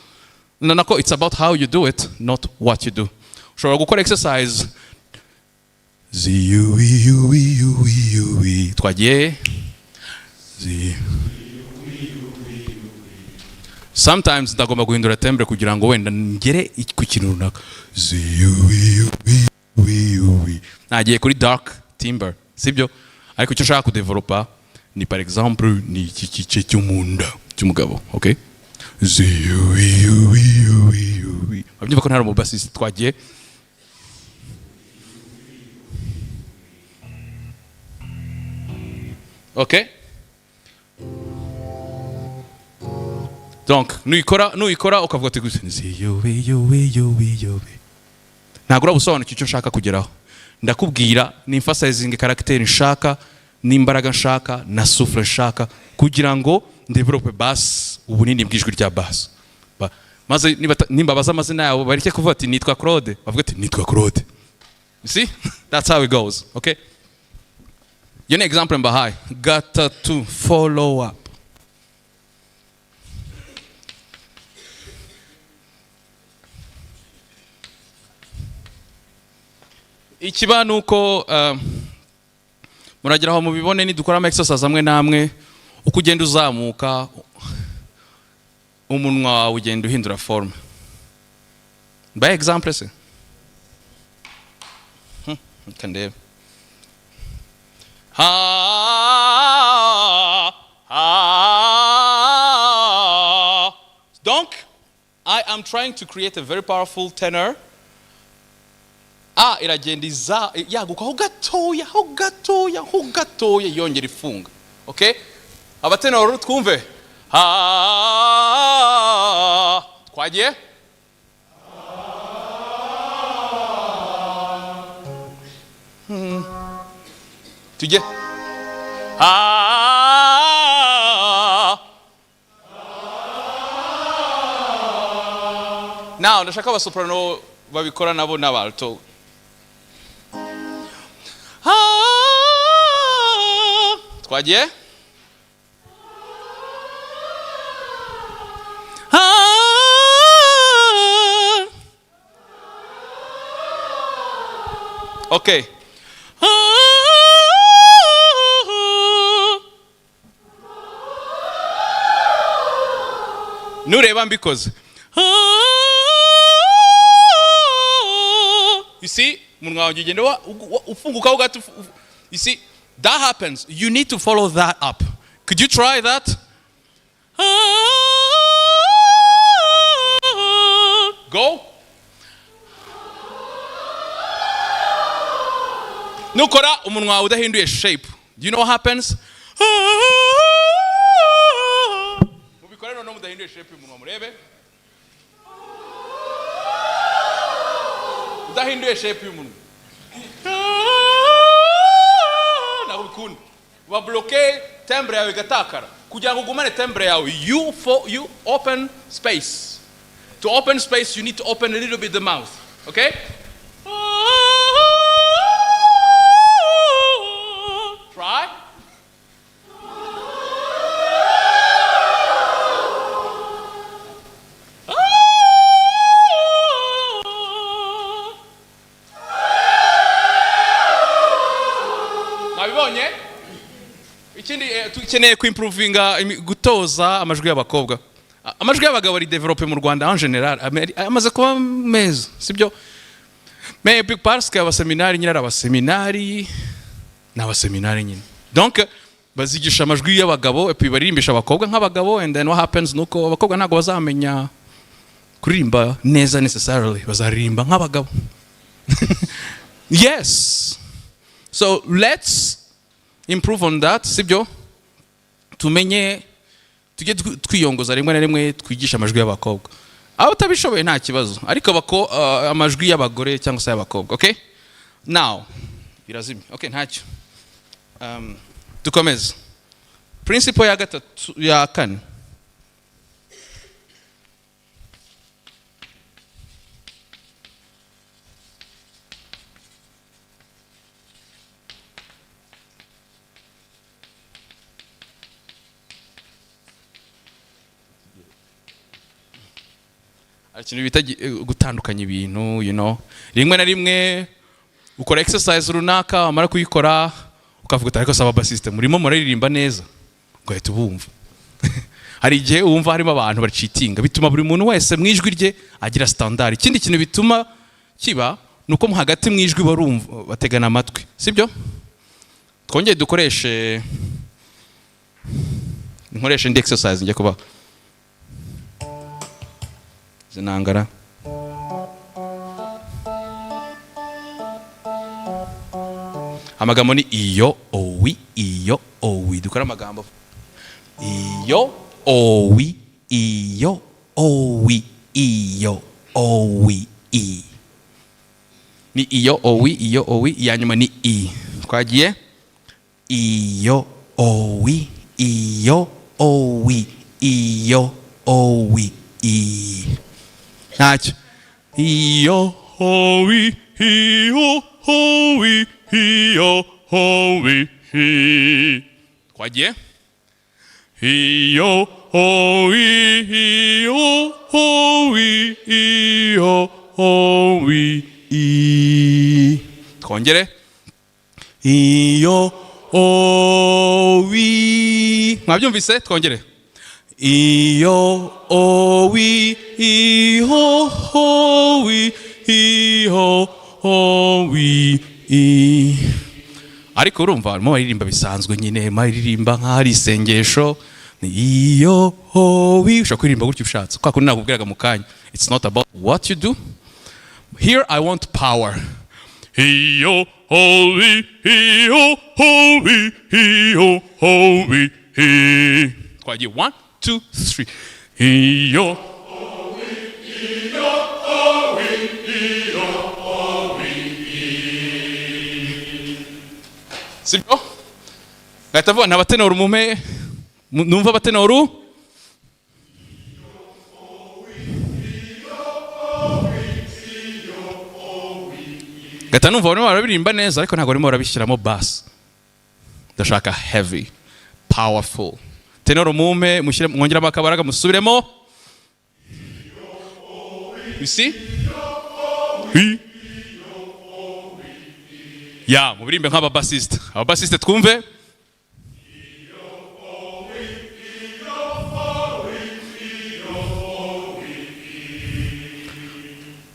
no, nako it's about how you do it, not what you do. Ushobora gukora exercise Z U E U E U E U E, twagiye Z. Sometimes ndagomba guhindura timbre kugira ngo wenda ngere ku kintu runaka. Z U E U E U E U E. Nagiye kuri dark timbre, sibyo? Ariko icyo nshaka kudevelopa ni par exemple ni iki gice cyo mu nda cy'umugabo, okay? Z U E U E U E U E. Babyumva ko ntari umubasisi, twagiye. Okay? Donc nuyikora ukavuga ati gusa ntabwo urabusobanukirwa icyo nshaka kugeraho. Ndakubwira ni emphasizing character nshaka, n'imbaraga nshaka, na souffle nshaka kugira ngo ndevelope bass, ubunini bw'ijwi rya bass. Maze nimbabaza amazina yabo bareke kuvuga ati nitwa Claude, bavuga ati nitwa Claude. You see? That's how it goes, okay? Iyo ni example mbahaye. Gatatu, follow up. Ikiba nuko muragira aho mubibone nidukora ama exercise amwe namwe, uko ugenda uzamuka umunwa wawe ugenda uhindura forme. By example se kandebe ha ha. Donc I am trying to create a very powerful tenor. A iragenda iza yaguka ho gatoya, ho gatoya, ho gatoya, yongera ifunga. Okay? Abatenor twumve. Ha, twagiye? Tujye. Ha. Now ndashaka abasoprano babikora nabo n'abalto. Twagiye? Okay. Nureba mbikoze. You see, umunwa wanjye ugenda ufunguka gato. You see, that happens. You need to follow that up. Could you try that? Go. Nukora umunwa wawe udahinduye shape. Do you know what happens? Mubikore noneho mudahinduye shape y'umunwa, murebe. Udahinduye shape y'umunwa. Naho bikunda. Uba bloqué, timbre yawe igatakara. Kugira ngo ugumane timbre yawe, you open space. To open space, you need to open a little bit the mouth. Okay? Try. Mwabibonye? Ikindi tukeneye kuimprovinga, gutoza amajwi y'abakobwa. Amajwi y'abagabo ari develope mu Rwanda en general, amaze kuba meza, sibyo? Mais parce que abaseminari nyine ari abaseminari, ni abaseminari nyine. Donc bazigisha amajwi y'abagabo et puis baririmbisha abakobwa nk'abagabo, and then what happens nuko abakobwa ntabwo bazamenya kuririmba neza necessarily, bazaririmba nk'abagabo. Yes. So let's improve on that, sibyo? Tumenye tujye twiyongoza rimwe na rimwe twigisha amajwi y'abakobwa. Abo utabishoboye nta kibazo, ariko amajwi y'abagore cyangwa se y'abakobwa, okay? Now birazimye. Okay, ntacyo. Dukomeze. Principle ya gatatu, ya kane. Hari ikintu bita gutandukanya ibintu. Rimwe na rimwe ukora exercise runaka, wamara kuyikora ukavuga uti: "Ariko saba bassiste, murimo muraririmba neza?" Ugahita ubumva. Hari igihe wumva harimo abantu bacitinga, bituma buri muntu wese mu ijwi rye agira standard. Ikindi kintu bituma kiba ni uko mo hagati mu ijwi barumva, bategana amatwi, sibyo? Twongere dukoreshe, nkoreshe indi exercise njya kubaha zinangara. Amagambo ni iyo, owi, iyo, owi. Dukora amagambo iyo, owi, iyo, owi, iyo, owi, i. Ni iyo, owi, iyo, owi, iya nyuma ni i. Twagiye: iyo, owi, iyo, owi, iyo, owi, i. Ntacyo. Iyo, owi, iyo, owi, iyo, owi, i. Twagiye: iyo, owi, iyo, owi, iyo, owi, i. Twongere: iyo, owi. Mwabyumvise? Twongere: iyo, owi, iyo, owi, iyo, owi, i. Ariko urumva barimo baririmba bisanzwe nyine, baririmba nk'aho ari isengesho. Ni iyo, owi. Ushobora kuririmba gutyo ushatse, kwa kundi nakubwiraga mu kanya. It's not about what you do here. I want power. Iyo, owi, iyo, owi, iyo, owi, i. Twagiye: one, two, three. Iyo. Iyo, owi, iyo, owi, i. Sibyo? Ngahita mvuga nta batenoru mumpe numva abatenoru. Ngahita numva barimo barabiririmba neza, ariko ntabwo barimo barabishyiramo bass. Ndashaka heavy, powerful. Tenoro mumpe, mushyire, mwongeramo akabaraga, musubiremo. You see? I. Ya mubirimbe nk'ababassiste. Ababassiste twumve.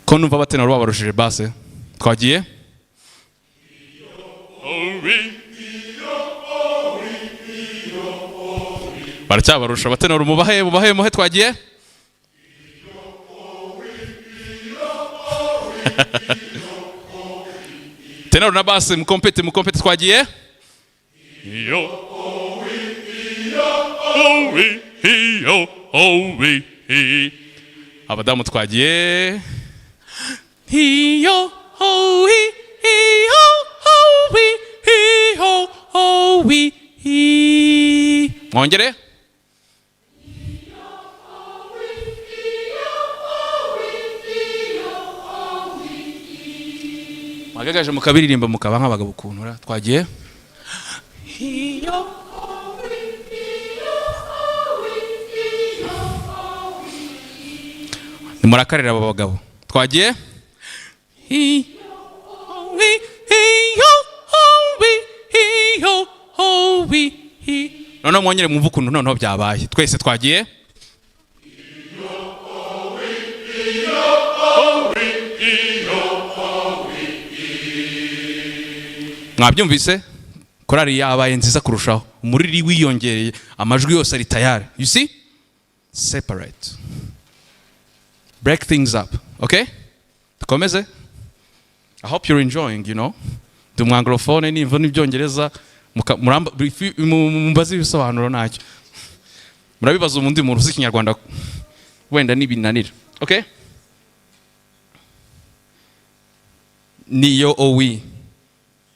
Ko numva abatenoro babarushije basse? Twagiye: Owi. Baracyabarusha abatenoro. Mubahe, mubahe, muhe. Twagiye: tenoro na basse, mukompete, mukompete. Twagiye: Iyo, owi, iyo, owi, i. Abadamu, twagiye: iyo, owi, iyo, owi, iyo, owi, i. Mwongere. Mwagagaje mukabiririmba, mukaba nk'abagabo ukuntu ra. Twagiye: Iyo. Nimurakarira aba bagabo. Twagiye: i, owi, iyo, owi, iyo, owi, i. Noneho mwongere mwumve ukuntu noneho byabaye. Twese, twagiye: Owi, iyo, owi, i. Mwabyumvise? Korari yabaye nziza kurushaho, umuriri wiyongereye, amajwi yose ari tayari. You see? Separate, break things up. Okay, dukomeze. I hope you're enjoying. Ndi umwanglophone, nimva n'ibyongereza mumbaze ibisobanuro. Ntacyo murabibaza undi muntu uzi Ikinyarwanda wenda nibinanira. Okay, niyo, owi,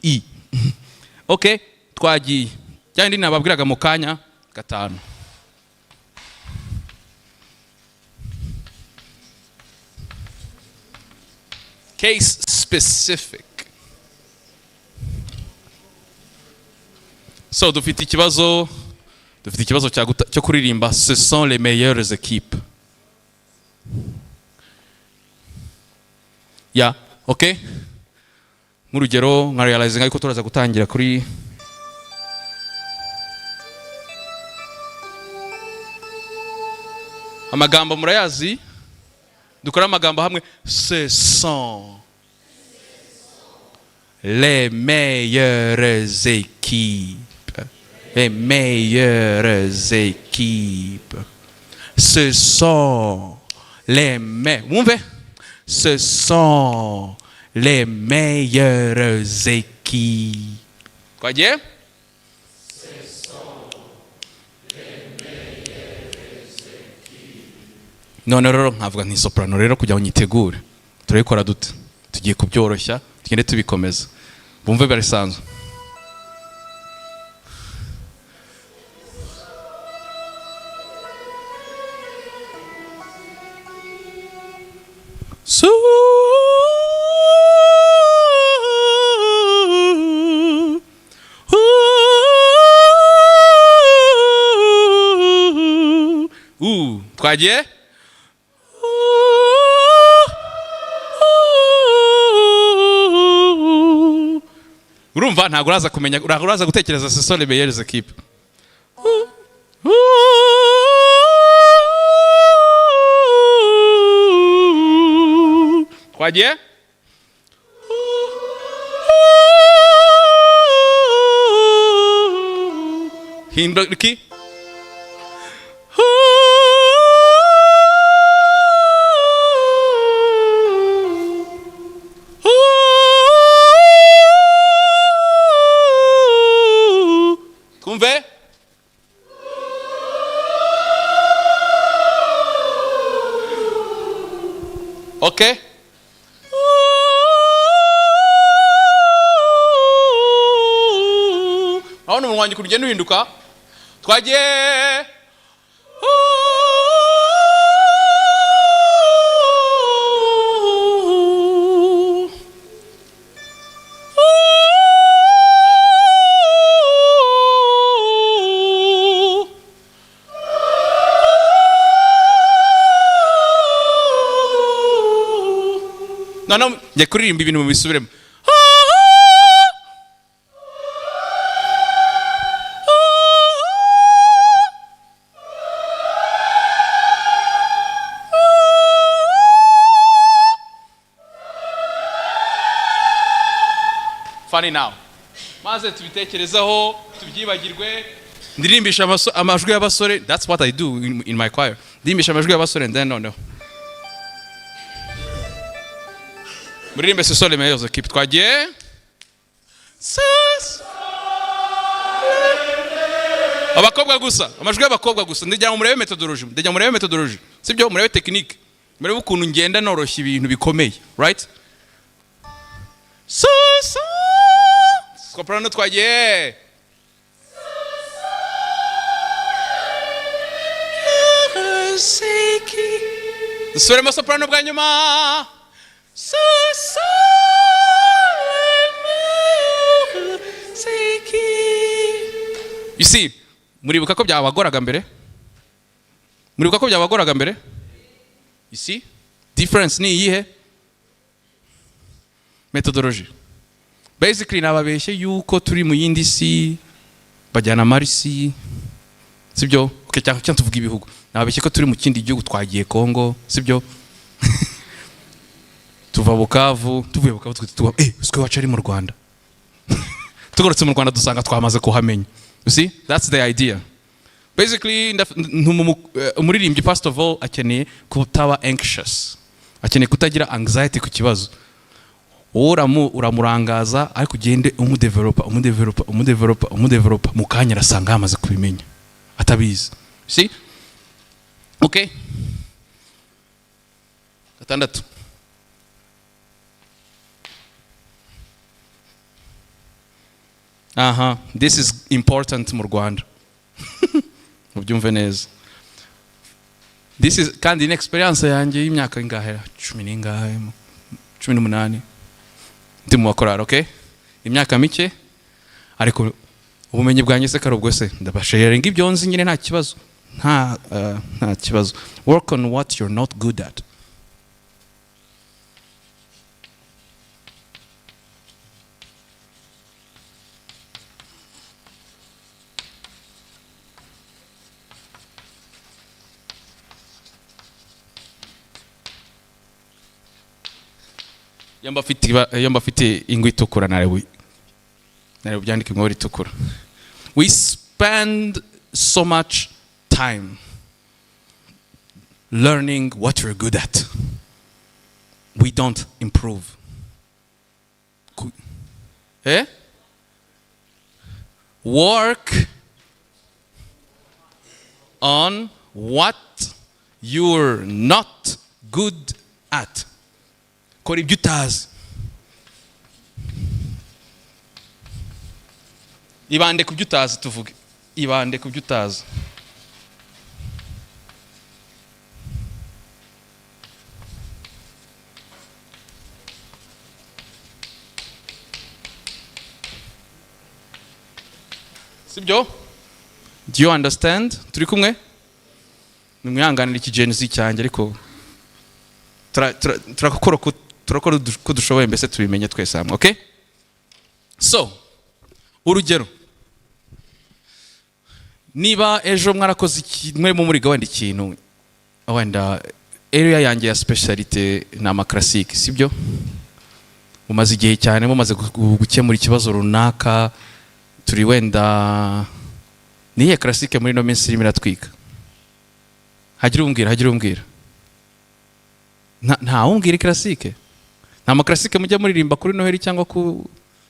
i. Okay, twagiye cyangwa nababwiraga mu kanya gatanu. Case specific. So dufite ikibazo cyo kuririmba "Ce sont les meilleures équipes". Yeah, okay. Nk'urugero nka realizing ariko turaza gutangira kuri amagambo murayazi, dukora amagambo hamwe. Ce sont les meilleures équipes, les meilleures équipes, ce sont les me ce sont les meilleures équipes. Twagiye? None rero nkavuga nti soprano rero kugira ngo nyitegure turabikora dute? Tugiye kubyoroshya tugende tubikomeza, bumve barisanzwe. Su u twagiye? Urumva ntabwo uraza kumenya, uraza gutekereza ce sont les meilleures équipes. Twagiye? Hindura iki? Twumve? Okay. Urabona umunwa wanjye ukuntu ugenda uhinduka. Twagiye. Noneho njya kuririmba ibintu mubisubiremo. Funny now. Maze tubitekerezaho tubyibagirwe, ndirimbisha amajwi y'abasore. That's what I do in my choir. Ndirimbisha amajwi y'abasore and then noneho muririmbe ce sont les meilleures équipes. Twagiye? Abakobwa gusa, amajwi y'abakobwa gusa. Ndagira ngo murebe methodology, ndagira ngo murebe methodology, sibyo? Murebe technique, murebe ukuntu ngenda noroshya ibintu bikomeye, right? So so soprano twagiye. Dusubiremo soprano bwa nyuma. Ce sont les meilleures équipes. You see, muribuka ko byabagoraga mbere? Muribuka ko byabagoraga mbere? You see? Difference ni iyihe? Methodology. Basically nababeshye yuko turi mu yindi si, bajyana Marisi, sibyo? Okay, cyangwa tuvuga ibihugu. Nababeshye ko turi mu kindi gihugu, twagiye Kongo, sibyo? Tuva Bukavu, tuvuye Bukavu tuba uswe wacu ari mu Rwanda. Tugarutse mu Rwanda dusanga twamaze kuhamenya. You see? That's the idea. Basically umuririmbyi first of all akeneye kutaba anxious. Akeneye kutagira anxiety ku kibazo. Uramurangaza ariko ugende umudevelopa umudevelopa umudevelopa umudevelopa, mu kanya arasanga yamaze kubimenya atabizi. You see? Okay. 6. Aha, this is important mu Rwanda. Mubyumve neza. This is kandi ni experience yanjye y'imyaka ingahe? 10 n'ingahe? 18. Ndi mu bakorari, okay? Imyaka mike ariko ubumenyi bwanjye se karubwo se ndabasharinga ibyo nzi nyine nta kibazo. Nta kibazo. Work on what you're not good at. Iyo mba mfite ingwa itukura, nari bubyandike mu ibara ritukura. We spend so much time learning what we're good at. We don't improve. Eh? Work on what you're not good at. Kora ibyo utazi. Ibande ku byo utazi tuvuge. Ibande ku byo utazi. Sibyo? Do you understand? Turi kumwe? Nimwihanganire iki Gen Z cyanjye, ariko turakora uko dushoboye, mbese tubimenye twese hamwe, okay? So, urugero, niba ejo mwarakoze mwe muri wenda ikintu, wenda area yanjye ya speciality ni ama classic, sibyo? Mumaze igihe cyane mumaze gukemura ikibazo runaka, turi wenda niye classic muri no minsi irimo iratwika. Hagira umbwira, hagira umbwira. Nta wumbwira classic. Nta ma classic mujya muririmba kuri Noheli cyangwa ku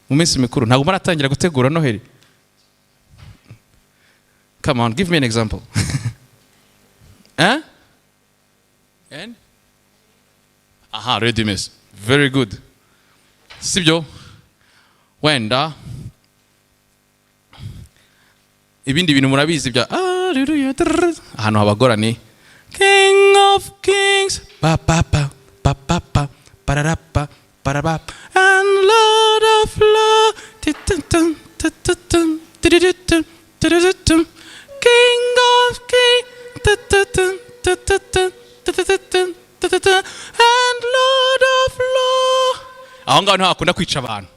mu minsi mikuru. Ntabwo muratangira gutegura Noheli. Come on, give me an example. Eh? And? Aha, ready miss. Very good. Sibyo? Wenda ibindi bintu murabizi bya ahantu habagora ni King of Kings, pa pa pa pa pa pa pararapa paraba and Lord of Lords, King of Kings, and Lord of Lords. Aho ngaho niho hakunda kwica abantu,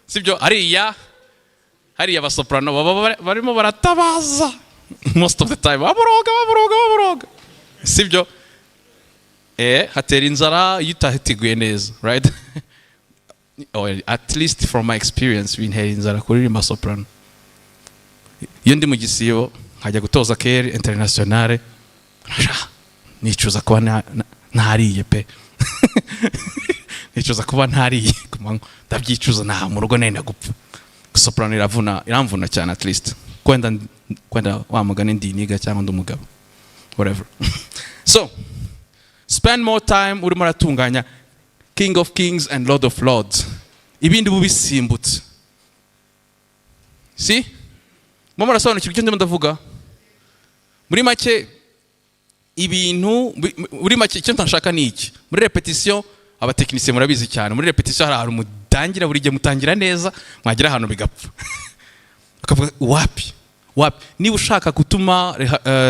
sibyo? Hariya abasoprano baba barimo baratabaza most of the time, baboroga baboroga baboroga, sibyo? Hatera inzara iyo utateguye neza, right? Or at least from my experience, bintera inzara kuririmba soprano. Iyo ndi mu gisibo nkajya gutoza kere internationale, nicuza kuba ntariye pe. Nicuza kuba ntariye ku manywa, ndabyicuza, nta mu rugo nenda gupfa. Soprano iravuna, iramvuna cyane, at least kwenda wa mugani ndi niga cyangwa ndi umugabo, whatever. So spend more time urimo uratunganya King of Kings and Lord of Lords, ibindi bubisimbutse. Si mama murasobanukirwa icyo ndimo ndavuga? Muri make ibintu, muri make icyo ntashaka ni iki. Muri repetition abatekinisiye murabizi cyane, muri repetition hari ahantu mutangira buri gihe mutangira neza, mwagira ahantu bigapfa. Ukavuga wapi wapi. Niba ushaka gutuma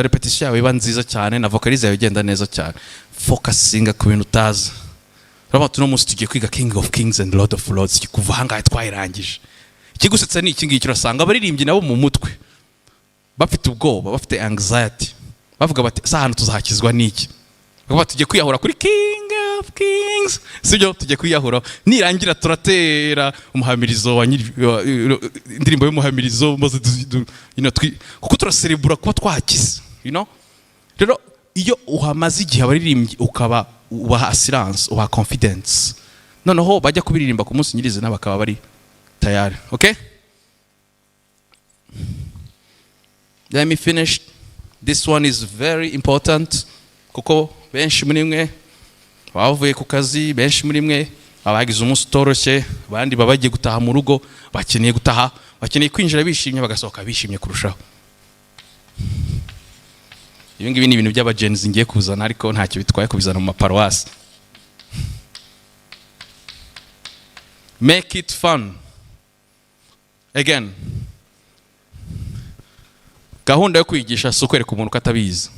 repetition yawe iba nziza cyane na vocalize yawe igenda neza cyane, focusinga ku bintu utazi. Urabona tuno munsi tugiye kwiga King of Kings and Lord of Lords, kuva aha ngaha twayirangije. Ikigusetsa ni iki ngiki, urasanga abaririmbyi nabo mu mutwe bafite ubwoba, bafite anxiety, bavuga bati sa hano tuzakizwa n'iki? Bavuga tugiye kwiyahura kuri King of Kings, sibyo? Tugiye kwiyahura, nirangira turatera umuhamirizo wa indirimbo y'umuhamirizo, maze kuko turaserebura kuba twakize, you know. Rero iyo uhamaze igihe abaririmbyi ukaba ubaha assurance, ubaha confidence, noneho bajya kubiririmba ku munsi nyirizina bakaba bari tayari. Okay, let me finish. This one is very important kuko benshi muri mwe bavuye ku kazi, benshi muri mwe abagize umunsi utoroshye, abandi baba bagiye gutaha mu rugo, bakeneye gutaha, bakeneye kwinjira bishimye, bagasohoka bishimye kurushaho. Ibi ngibi ni ibintu by'abagenzi ngiye kuzana, ariko ntacyo bitwaye kubizana mu maparuwasi. Make it fun. Again, gahunda yo kwigisha si ukwereka umuntu ko atabizi.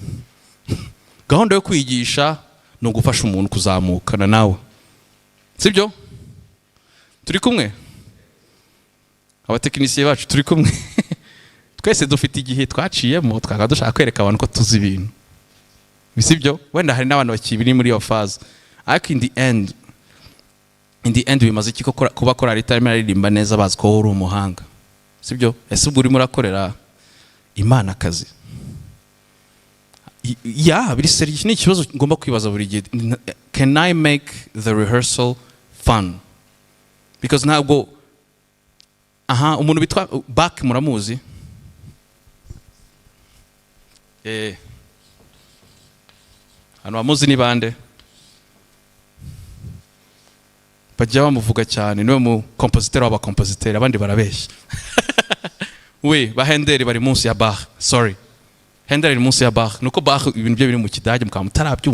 Gahunda yo kwigisha ni ugufasha umuntu kuzamukana nawe, sibyo? Turi kumwe abatekinisiye bacu, turi kumwe twese dufite igihe twaciyemo twakaba dushaka kwereka abantu ko tuzi ibintu, sibyo? Wenda hari n'abantu bakibiri muri iyo phase, ariko in the end In the end, bimaze iki ko kuba korali itarimo iraririmba neza, bazi ko wowe uri umuhanga, sibyo? Ese ubwo urimo urakorera Imana akazi? Ya biri sérieux. Iki ni ikibazo ngomba kwibaza buri gihe: can I make the rehearsal fun? Because ntabwo, aha, umuntu witwa Bach muramuzi? Hano bamuzi ni bande? Bajya bamuvuga cyane, niwe mu compositeur w'abakompositeur, abandi barabeshya. We ba Handel bari munsi ya Bach. Sorry, Handel ari munsi ya Bach. Nuko Bach ibintu bye biri mu Kidage, mukaba mutarabyumva.